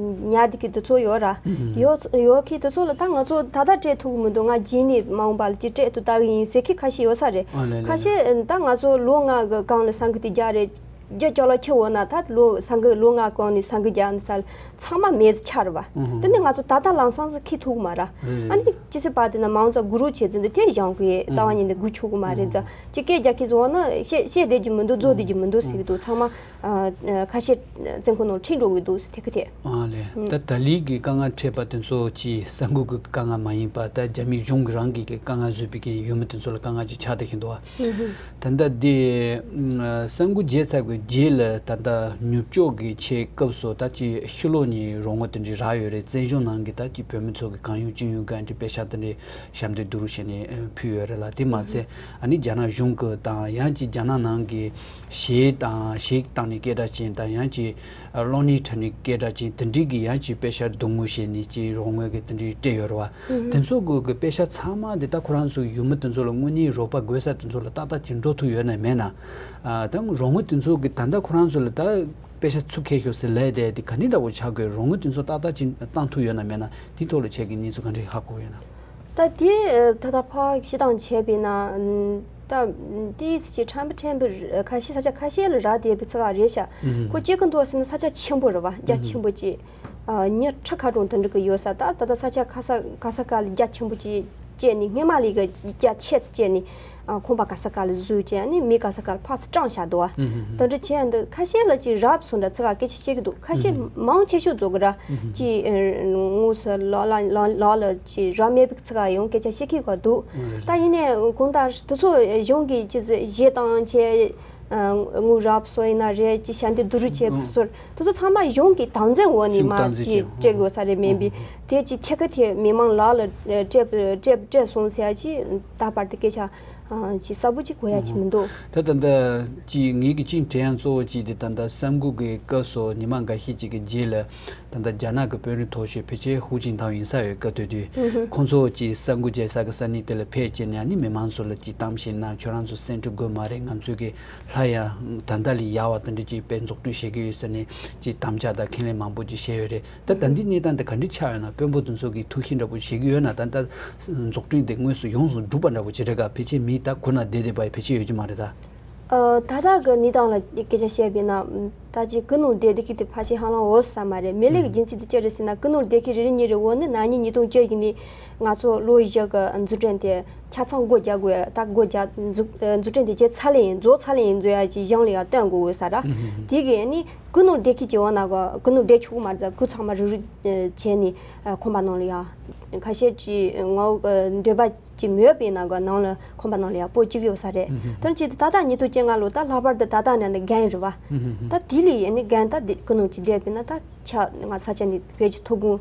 ཉར་བསྡད་ཀྱི་དེ་ཚོ་ཡོད་ར། ཡོད་ཡོད་ཁི་དེ་ཚོ་ལ་ད་ང་ཚོ་ད་ལྟ་སྤྲད་ཐུབ་ཀྱི་མི་འདུག་ང་རྗེས་ནས་མ་འོངས་པ་ལ་ཅིག་སྤྲད་དུ་ལྟ་གི་ཡིན་ཟེར་ཁི་ཁ་ཤས་ཡོད་ས་རེད། ཨ་ལེ་ལེ་ཁ་ལེ། ཤས་ད་ང་ཚོ་ལོ་ལྔ་གི་གང་ལ་ས་འགུལ་དེ་རྒྱག་རེད། རྒྱ་ཅོག་ལ་ཆེ་བོ་ན་ད་ལོ་ས་འགུལ་ལོ་ལྔ་གོང་ནས་ས་འགུལ་རྒྱག་ནས་ས་ཚང་མ་མེད་ཟེར་ཆགས་རེད་བ། ཨུ་ཧུ། དེ་ནས་ང་ཚོ་ད་ལྟ་ལམ་སང་ཟེར་ཁི་ཐུག་མ་ར། རེད་རེད། ཨ་ནི་ཅི་སེ་པ་དེ་ན་མང་ཚོགས་སྒུག་རོགས་བྱེད་ཚུལ་འདི་དེ་གཞུང་གི་རྩ་བ་ཉིད་ནས་སྒུག་ཆོག་གི་མ་རེད་ཙང་ཅི་སྐད་རྒྱག་གི་བཟོ་ན་བཤད་བཤད་བསྡད་ཀྱི་མི་འདུག་བཟོ་བསྡད་ཀྱི་མི་འདུག་ཟེར་གི་འདུག་ཚང་མ་ཨ་ཁ་ཤས་བཙོན་ཁང་ནང་ཁྲིད་འགྲོ་གི་འདུག་ཟེར་ཐད་ཀི་ཐད། ཨ་ལས། ད་ད་ལི་གི་དཀའ་ངལ་འཕྲད་པ་དེ་ཚོ་ཅི་ས་འགུལ་གི་དཀའ་ངལ་མ་ཡིན་པ་ད་རྒྱ་མི་གཞུང་གི་རང་གི་གི་དཀའ་ངལ་བཟོས་པའི་གི་ཡུལ་མི་དེ་ཚོ་ལ་དཀའ་ངལ་ཅིག་ཆགས་བསྡད་བཞིན་འདུག་བ། ད་ལྟ་འདི་ས་འགུལ་བརྒྱབ་ཚར་བའི་རྗེས་ལ་ད་ལྟ་ནུབ་ཕྱོགས་ཀྱི་ཆེད་སྐབས་སུ་ད་ཅི་ཕྱི་ལོགས་ནས་རོགས་དངུལ་དེ་འདྲ་རག་ཡོད་རེད། བཙན་བྱོལ་ནང་གི་ད་ཅི་བོད་མི་ཚོ་གི་གང་ཡོང་ཅི་ཡོང་གི་ཨ་འདྲ་པེ་ཤག་དེ་འདྲ་ཞབས་འདེགས་བསྡུ་རུབ་བྱས་ནས་ཕུལ་ཡོད་རེད་ལ། དེ་མ་ཚད་ཨ་ནི་རྒྱ་ནག་གཞུང་གི་དང་ཡང་ཅི་རྒྱ་ནག་ནང་གི་གཞས་དང་གཞས་བཏང་ནས་སྐད་གྲགས་ཅན་དང་ཡང་ཅི་གློག་བརྙན་འཁྲབ་ནས་སྐད་གྲགས་ཅན་དེ་འདྲའི་གི་ཡང་ཅི་པེ་ཤག་བསྡུ་དངུལ་བྱས་ནས་ཅི་རོགས་དངུལ་གི་དེ་འདྲའི་སྤྲད་ཡོད་རེད་བ། དེ་ཚོ་གི་གི་པེ་ཤག་ཚང་མ་འདི་ད་ཁོ་རང་ཚོ་ཡུལ་མི་དེ་ཚོ་ལ་དངོས་གནས་རོགས་པ་དགོས་ས་དེ་ཚོ་ལ་ཏག་ཏག་ཅིག་འགྲོ་ཐུབ་ཡོད་ན་མེད་ན། ཨ་ད་རོགས་དངུལ་དེ་ཚོ་གི་ད་ལྟ་ཁོ་རང་ཚོ་ལ་ད་པེ་ཤག་ཚུར་ཁྱེར་ཤོག་ཟེར་ལབ་བསྡད་དེ་ག་འདྲ་འདྲ་བོ་ཆགས་དགོས། རོགས་དངུལ་དེ་ཚོ་ཏག་ཏག་ཅིག་བཏང་ཐུབ་ཡོད་ན་མེད་ན་དེ་ཐོག་ལ་ཁྱེད་ཀྱིས་གནས་ཚུལ་ག་འདྲ་ཧ་གོ་ཡོད་ན། ད་དེ་ད་ལྟ་ཕར་བཤད་སྟངས་བྱས་པས་ན་ད་དེ་ཅིག་ཕྲན་བུ་ཕྲན་བུ་ཁ་ཤས་ས་ཆ་ཁ་ཤས་ལ་རག་བསྡད་པའི་ཚིག་ཁ་རེད་ཤག་ཁོ་གཅིག་གི་འདུག་ཟེར་ན་ས་ཆ་ཆེན་པོ་རེད་བ། རྒྱ་ཆེན་པོ་ཅིག་ཉི་ཁྲི་ཁ་གྲངས་དེ་འདྲ་གི་ཡོད་ས། ད་ད་ལྟ་ས་ཆ་ག་ས་ག་ས་ག་ལ་རྒྱ་ཆེན་པོ་ཅིག་བཅད་ནས་སྔས་མ་ལས་གི་རྒྱ་ཆེ་ཙམ་བཅད་ནས་ཁང་པ་ག་ས་ག་ལ་བཟོས་བཅད་ནས་མི་ག་ས་ག་ལ་ཕར་ཚུར་སྤྲད་བཞག་འདུག་བ། དེ་འདྲ་བྱས་འདི་ཁ་ཤས་ལ་ཅིག་རག་སོང་འདྲ་ཚིག་ཁ་སྐད་ཆ་བཤད་གི་འདུག་ཁ་ཤས་མང་ཆེ་ཤོས་རྫོགས་གི་ར་ཅིག་དངོས་སུ་ལག་ལ་ལག་ལག་ལ་ཅིག་རག་མེད་པའི་ཚིག་ཡང་སྐད་ཆ་བཤད་གི་ག་འདུག་ད་ཡིན་ནའི་གང་ལྟར་དེ་ཚོ་གཞུང་གི་ཅི་ཟེར་གཞས་བཏང་བྱས། དངུལ་རག་སོགས་ཡིན་ན་རེད། ཅི་ཞབས་འདེགས་བསྡུ་རུབ་བྱས་སོགས་དེ་ཚོ་ཚང་མ་གཞུང་གི་དམ་འཛིན་འོག་ནས་མར་ཅིག་སྤྲད་དགོས་ས་རེད་མིན་པས། དེ་ཅིག་ཐད་ཀ་དེ་མི་མང་ལག་ལ་སྤྲད་སྤྲད་སྤྲད་སོང་ཟེར་ཡ་ཅིག་ད་བར་དུ་སྐད་ཆ་ཅིག་གསལ་པོ་ཅིག་གོ་ཡ་ཅིག་མི་འདུག་ད་ད་ལྟ་ཅིག་ངེད་ཀྱི་ཅིག་དྲན་ཡ་གཙོ་བོ་ཅིག་དེ་ད་ལྟ་ས་འགུལ་གི་སྐབས་སུ་ཉི་མ་འགའ་ཤས་ཅིག་གི་རྗེས་ལ། ད་ལྟ་རྒྱ་ནག་གི་དཔོན་རིགས་མཐོ་ཤོས་ཕལ་ཆེར་ཧུའུ་ཅིན་ཐའོ་ཡིན་ས་ཡོད་སྐབས་དུས་དུས་ཁོང་ཚོ་ཅིག་ས་འགུལ་བྱེད་ས་གི་ས་གནས་དེ་ལ་ཕེབས་བྱས་ནས་ཨ་ནི་མི་མང་ཚོ་ལ་ཅིག་གཏམ་བཤད་གནང་། ཁྱོད་རང་ཚོ་སེམས་ཁྲལ་དགོས་མ་རེད། ང་ཚོས་གི་སླར་ཡང་ད་ལྟ་ལས་ཡག་པ་དེ་འདྲ་ཅིག་དཔེ་འཛུགས་སྐྲུན་བྱེད་ཀྱི་ཡོད་ཟེར་ནས་ཅིག་དམ་བཅའ་དང་ཁས་ལེན་མང་པོ་ཅིག་བྱས་ཡོད་རེད། ད་ད་ལྟའི་གནས་སྟངས་དེ་ག་འདྲ་ཆགས་ཡོད་ན། དཔོན་པོ་དེ་ཚོ་གིས་ཐུགས་ཞིབ་འདྲ་པོ་བྱེད་ཀྱི་ཡོད་ན། ད་ལྟ་འཛུགས་སྐྲུན་དེ་དངོས་སུ་ཡོངས་སུ་གྲུབ་པ་འདྲ་པོ་ཅིག་རེད་ག་ཕལ་ཆེར་མི་ད་གུར་ནང་བསྡད་བསྡད་པ་ཡི་ཕལ་ཆེར་ཡོད་ཀྱི་མ་རེད་ད། ཨ། ད་ལྟ་གི་གནས་སྟངས་ལ་སྐད་ཆ་བཤད་པས་ན། ད་ཅིག་ཀུན་སློང་བདེ་སྡུག་གི་དེ་ཕལ་ཆེར་ཧ་ལམ་འོས་ས་མ་རེད། མེད་ལས་ཀྱི་རྒྱུ་མཚན་དེ་ཅི་རེད་ཟེར་ན། ཀུན་སློང་བདེ་སྐྱིད་རེ་རེ་གཉིས་རེ་འོ་ནི་ན་ནིང་ཉིས་སྟོང་བཅུ་བཞི་ནས་ང་ཚོ་ལོ་བཞི་གི་འཛུགས་སྐྲུན་དེ་ཆ་ཚང་སྒོ་རྒྱག་དགོས། ད་སྒོ་རྒྱག་འཛུགས་འཛུགས་སྐྲུན་དེ་བྱས་ཚར་ལེ་ཡིན། རྫོགས་ཚར་ལེ་ཡིན། བཟོ་ཡ་ཅིག་གཞུང་ལ་ཡང་སྟོན་དགོས་འོས་ས་ར། དེ་གི་ནི་ཀུན་སློང་བདེ་སྐྱིད་ཀྱི་འོ་ན་གི་ཀུན་སློང་བདེ་ཆོག་གི་མ་རེད། ད་ཁོ་ཚང་མ་རུག་རུག་བྱས་ནས་ཁང་པ་ནང་ལ་ཡང་ཁ་ཤས་ཀྱིས་ངའི་འདོད་པ། ཅིག་མོས་པའི་ནང་གི་ནང་ལ་ཁང་པ་ནང་ལ་ཡང་སྤོ་བཅུག་ཡོད་ས་རེད། དེར་ཅིག་ད་ལྟ་ཉིས་སྟོང་བཅོ་ལྔ་ལོ་ད་ལྷག་པར་དུ་ད་ལྟ་ནས་ནི་རྒན་རེད་བ། ད་དེ་ལས་ཡིན་ནི་རྒན་ད་དེ་ཀུན་སློང་ཅིག་བསྡད་པས་ན་ད་ཆ་ང་ས་ཆ་ནི་བོད་ཀྱི་ཐོབ་དགོངས་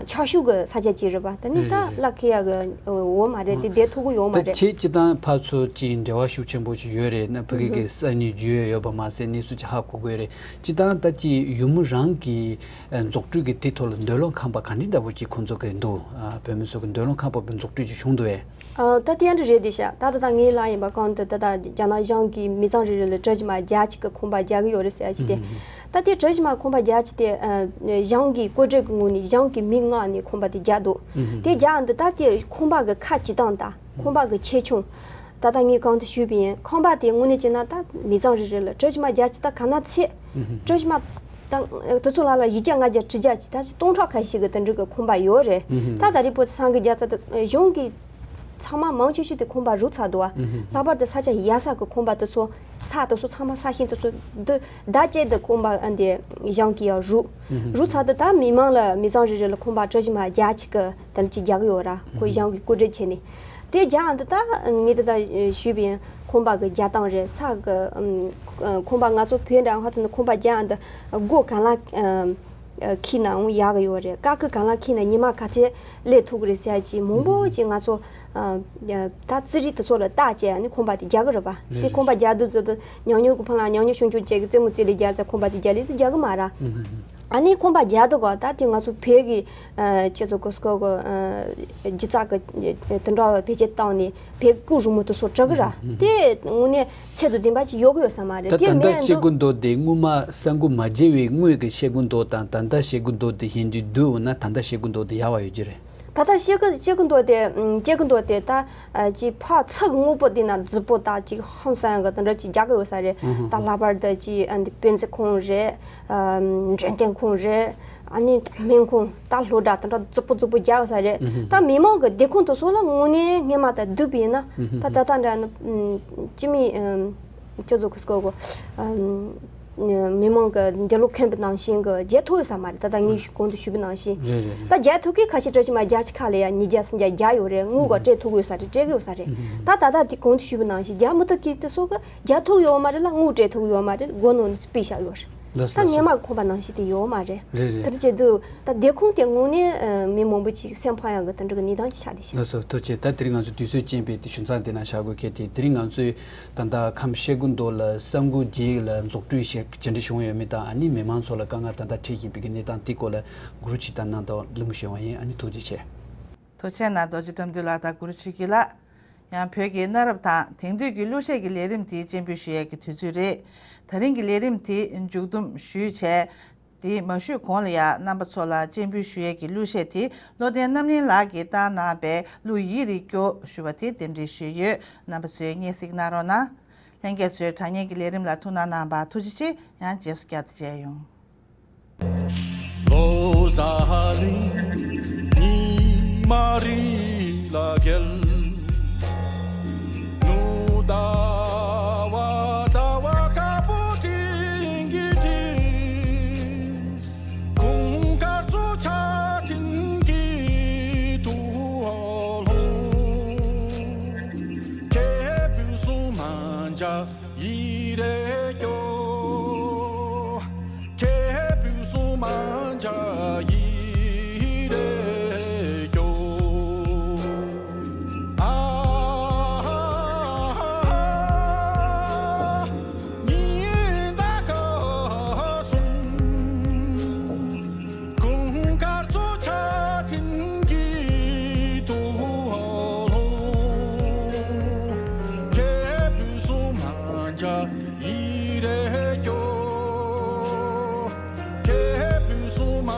ཆགས་ཞུ་གི་ས་ཆ་ཅིག་རེད་བ། ད་ནི་ད་རེད་རེད། གླ་ཁེ་ཡ་གི་འོ་མ་རེད། དེ་བསྡད་ཐུབ་གི་ཡོད་མ་ད་རེད། ཁྱེད་སྤྱི་བཏང་ཕར་ཚུར་ཅིག་འབྲེལ་བ་ཤུགས་ཆེན་པོ་ཞིག་ཡོད་རེད་ན། ཕ་གི་གི་ས་གནས་རྒྱུས་ཡོད་པ་མ་ཟད་གནས་ཚུལ་ཅིག་ཧ་གོ་གི་ཡོད་རེད། སྤྱི་བཏང་ད་ཅིག་ཡུལ་མི་རང་གི་འཛུགས་སྐྲུན་གྱི་དེ་ཐོག་ལ་འདོད་བློ་ཁེངས་པ་ག་འདྲ་འདྲ་པོ་ཅིག་ཁོང་ཚོ་གི་འདུག་ཨ། བོད་མི་ཚོ་གི་འདོད་བློ་ཁེངས་པ་གི་འཛུགས་སྐྲུན་ཅིག་བྱུང་འདུག་བས། ཨ། ད་དེ་འདྲ་རེད་དེ་ཤག་ད་ད་ལྟ་ངའི་ལ་ཡིན་པ་གང་དུ་ད་ལྟ་རྒྱ་ནག་གཞུང་གིས་མི་ཚང་རེ་རེ་ལ་གྲུ་བཞི་མ་བརྒྱ་གཅིག་གི་ཁང་པ་རྒྱག་གི་ཡོད་རེད་ཟེར་ཡ་ཅིག་དེ། ཨུ། ད་དེ་གྲུ་བཞི་མ་ཁང་པ་བརྒྱ་གཅིག་དེ། ཨ། གཞུང་གི་བཀོད་སྒྲིག་གི་ངོས་ནས་གཞུང་གི་མིང་མངགས་ནས་ཁང་པ་དེ་རྒྱག་འདུག་ཨུ། དེ་རྒྱག་འདི་ད་དེ་ཁང་པ་གི་ཁ་ཇི་ལྟར་ད། ཁང་པ་གི་ཆེ་ཆུང་། ད་ལྟ་ངས་གོང་དུ་ཞུས་པ་ཡིན། ཁང་པ་དེ་དངོས་གནས་བྱས་ན་ད་མི་ཚང་རེ་རེ་ལ་གྲུ་བཞི་མ་བརྒྱ་ཅིག་ད་ག་ན་ཚད། གྲུ་བཞི་མ་དང་དེ་ཚོ་ལ་ལ་བཞི་བརྒྱ་ལྔ་བརྒྱ་དྲུག་བརྒྱ་ཅིག་ད་ཅིག་སྟོང་ཕྲག་ཁ་ཤས་ཀྱི་དེ་འདྲ་གི་ཁང་པ་ཡོད་རེད། ད་ད་རེས་པོ་ས་འགུལ་རྒྱག་ས་དེ་གཞུང་གི་ཚང་མ་མང་ཆེ་ཤོས་དེ་ཁང་པ་རུབ་ཚར་འདུག་བ། ལྷག་པར་དུ་ས་ཆ་ཡག་ས་གི་ཁང་པ་དེ་ཚོ་ས་དེ་ཚོ་ཚང་མ་ས་ཞིང་དེ་ཚོ་འདི་བརྡ་བཅད་དེ་ཁང་པ་ཨ་འདི་གཞུང་གི་ཡང་རུབ། རུབ་ཚར་དུས་ད་མི་མང་ལ་མི་ཚང་རེ་རེ་ལ་ཁང་པ་གྲུ་བཞི་མ་བརྒྱ་ཅིག་གི་དེ་འདྲ་ཅིག་རྒྱག་གི་ཡོད་ར། ཁོ་གཞུང་གི་བཀོད་སྒྲིག་བྱས་ནས། དེ་རྒྱག་འདི་ད་ངས་དེ་ད་ཞུས་པ་ཡིན། ཁང་པ་གི་རྒྱག་སྟངས་རེད། ས་གི་ཨམ་ཁང་པ་ང་ཚོ་བོད་འདྲ་ཧ་ཚོད་ནི་ཁང་པ་རྒྱག་འདི་སྒོ་གང་ལ་ཨམ་ཁྱེར་ནའང་ཡག་གི་ཡོད་རེད། ཀ་ཁུ་གང་ལ་ཁྱེར་ན་ཉི་མ་ག་ཚད་སླེབས་ཐུབ་གི་རེད་ཟེར་ཡ་ཅིག་མང་པོ་ཅིག་ང་ཚོ་ཨ་ད་རྩིས་རིག་དེ་ཚོ་ལ་བལྟས་བྱས་ནི་ཁང་པ་དེ་རྒྱག་གི་རེད་པ། དེ་ཁང་པ་རྒྱག་དུས་ཙམ་དུ་ཉམས་མྱོང་གི་ཕུང་ལ་ཉམས་མྱོང་ཆུང་ཆུང་ཅིག་གི་རྩེད་མོ་རྩེ་ལེ་རྒྱག་ཚེ་ཁང་པ་དེ་རྒྱག་ལེ་ཚེ་རྒྱག་གི་མ་ར། ཨ་ནི་ཁང་པ་རྒྱག་དུས་ག་ད་དེ་ང་ཚོ་བོད་ཀྱི་ཁྱེད་ཚོ་གོ་སྐོར་གི་སྒྱུ་རྩལ་གི་དེ་འདྲ་བེད་སྤྱོད་བཏང་ནས་བོད་སྐུ་རིང་མོ་དེ་ཚོ་གྲགས་གི་ར། དེ་དངོས་གནས་ཚད་དང་ལྡན་པ་ཅིག་ཡོད་གི་ཡོད་ས་མ་རེད། ད་དེ་ད་ལྟ་མེད་བཤད་དུས་གི་མདོ་དེ་སྔོན་མ་ས་འགུལ་མ་བརྒྱབ་པའི་སྔོན་གྱི་བཤད་གི་མདོ་དང་ད་ལྟ་བཤད་གི་མདོ་དེ་གཞན་དུས་བསྡུར་འོང་ན་ད་ལྟ་བཤད་གི་མདོ་དེ་ཡག་པ་ཡོད་ཀྱི་རེད། ད་ལྟ་བཤད་གི་བཤད་གི་མདོ་དེ་ཨམ་བཤད་གི་མདོ་དེ་ད་ཨ་ཅིག་ཕར་ཚུར་གི་དངོས་པོ་དེ་ན་རྫིག་པོ་ད་ཅིག་ཧང་སང་གི་དེ་འདྲ་ཅིག་རྒྱག་གི་ཡོད་ས་རེད། ད་ལྷག་པར་དུ་ཅིག་ཨ་འདི་དཔེ་མཛོད་ཁང་རེད། ཨམ་འགྲེམས་སྟོན་ཁང་རེད། ཨ་ནི་སྨན་ཁང་ད་སློབ་གྲྭ་དེ་འདྲ་རྫིག་པོ་རྫིག་པོ་རྒྱག་ཡོད་ས་རེད། ད་མི་མང་གི་བསྡད་ཁང་དེ་ཚོ་ལ་དངོས་གནས་སྔོན་མ་དང་བསྡུར་བ་ཡིན་ན་ད་ད་ལྟ་འདྲ་ནི་ཨམ་སྤྱི་མི་ཨམ་སྤྱི་ཚོགས་ཀྱི་སྐོར་གོ་ཨམ་མི་མང་གི་འདོད་བློ་ཁེངས་པ་ནང་བཞིན་གི་རྒྱག་ཐུབ་ཡོད་ས་མ་རེད། ད་ལྟ་ངས་གོང་དུ་ཞུས་པ་ནང་བཞིན། རེད་རེད་རེད། ད་རྒྱག་ཐུབ་མཁན་ཁ་ཤས་འདྲ་ཅིག་མ་རྒྱག་ཅིག་ཁ་ལ་ཡ་ཉིས་བརྒྱ་སུམ་བརྒྱ་རྒྱག་ཡོད་རེད། དངུལ་ག་སྤྲད་ཐུབ་ཡོད་ས་རེད། སྤྲད་གི་ཡོད་ས་རེད། ད་ད་ལྟ་དེ་གོང་དུ་ཞུས་པ་ནང་བཞིན་རྒྱག་མི་ཐུབ་མཁན་དེ་ཚོ་གི་རྒྱག་ཐུབ་ཡོད་མ་རེད་ལ་དངུལ་སྤྲད་ཐུབ་ཡོད་མ་རེད། སྒོ་ནང་ནས་སྤེལ་བཞག་ཡོད་རེད། ལགས་སོ། ད་ལགས་སོ། སྔོན་མ་གི་ཁང་པ་ནང་བཞིན་དེ་ཡོད་མ་རེད། རེད་རེད། དེར་བྱེད་དུས་ད་བསྡད་ཁང་དེ་དངོས་གནས་ཨ་མི་མང་པོ་ཅིག་སེམས་ཕམ་ཡག་གི་དེ་འདྲ་གི་གནས་སྟངས་ཅིག་ཆགས་བསྡད་ཤག་ལགས་སོ། ཐུགས་རྗེ་ཆེ། ད་དེ་རིང་ང་ཚོ་དུས་ཚོད་ཅན་པའི་དེ་ཞུ་མཚམས་དེ་ན་བཞག་དགོས་གལ་ཏེ་དེ་རིང་ང་ཚོས་ད་ལྟ་ཁམས་བཤད་གི་མདོ་ལ་ས་འགུལ་རྒྱག་ལ་འཛུགས་སྐྲུན་བྱེད་ཇི་འདྲ་བྱུང་ཡོད་མེད་དང་ཨ་ནི་མི་མང་ཚོ་ལ་དཀའ་ངལ་ད་ལྟ་འཕྲད་བཞིན་པའི་གི་གནས་སྟངས་དེ་སྐོར་ལ་གུ་རུ་ཅིག་དང་གནང་དང་གླེང་མོལ་ཞུ་བ་ཡིན། ཨ་ནི་ཐུགས་རྗེ་ཆེ། ཐུགས་རྗེ་གནང་རྡོ་རྗེ་དགྲ་འདུལ་ལགས་དང་གུ་རུ་ཆོས་སྐྱིད་ལགས། ཡང་བོད་ཀྱི་གནའ་རབས་དང་དེང་དུས་ཀྱི་གླུ་གཞས་ཀྱི་ལས་རིམ་དེ་སྤྱན་འབུལ་ཞུ་ཡས་ཀྱི་དུས་ཚོད་རེད། ད་རིང་གི་ལས་རིམ་དེ་མཇུག་བསྡོམས་ཞུས་བྱས། དེ་མ་ཞུས་གོང་ལ་ཡང་རྣམ་པ་ཚོ་ལ་སྤྱན་འབུལ་ཞུ་ཡས་ཀྱི་གླུ་གཞས་དེ་བློ་ལྡན་རྣམ་གླིང་ལགས་ཀྱིས་བཏང་གནང་བའི་གླུ་ཡིད་རིག་སྐྱོ་ཞུ་བ་དེ་རྟེན་འབྲེལ་ཞུས་ཡོད། རྣམ་པ་ཚོས་སྙན་སེང་གནང་རོགས་གནང་། ལྷན་རྒྱས་ཚོས་དྲ་བརྙན་གྱི་ལས་རིམ་ལ་ཐུགས་སྣང་གནང་བར་ཐུགས་རྗེ་ཆེ། ཡང་རྗེས་སུ་བསྐྱར་དུ་མཇལ་ཡོང་། ལོ་གསར་ཉི་མ་རི་ལ་བརྒལ། ནུབ་ཟླ་བ་ཟླ་བ་དཀར་པོ་སྤྲིན་གྱིས་དཀྲིས། དགུན་སྐར་ཚོགས་ཆར་སྤྲིན་གྱི་དུག་ལོང་། ཁྱེད་བུད་སོང་མ་མཇལ་ཡིད་རེ་སྐྱོ། ཁྱེད་བུད་སོང་མ་མཇལ་ཡིད་རེ་སྐྱོ། ཨ་ཉི་ཟླ་སྐར་གསུམ། དགུན་སྐར་ཚོགས་ཆར་སྤྲིན་གྱི་དུག་ལོང་། ཁྱེད་བུད་སོང་མ་མཇལ་ཡིད་རེ་སྐྱོ། ཁྱེད་བུད་སོང་མ་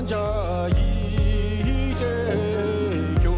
མཇལ་ཡིད་རེ་སྐྱོ།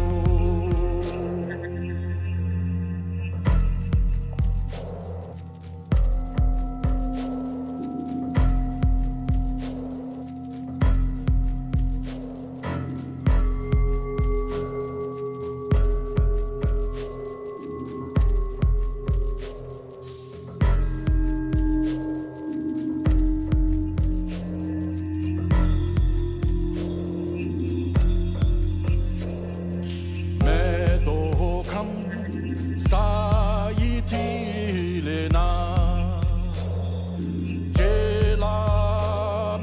མེ་ཏོག་ཁམས་ས་ཡི་ཐིག་ལེ་ན། རྗེ་བླ་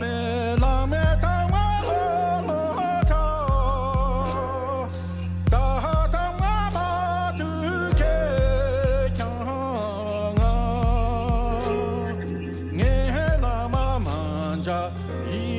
མའི་བླ་མའི་ཐང་བ་ལྷོ་ལྷོ་བྱ། ད་ཐང་བ་མ་དུ་ཁྱེད་ཀྱང་ང་ངའི་བླ་མ་མ་འཇའ་ཡི་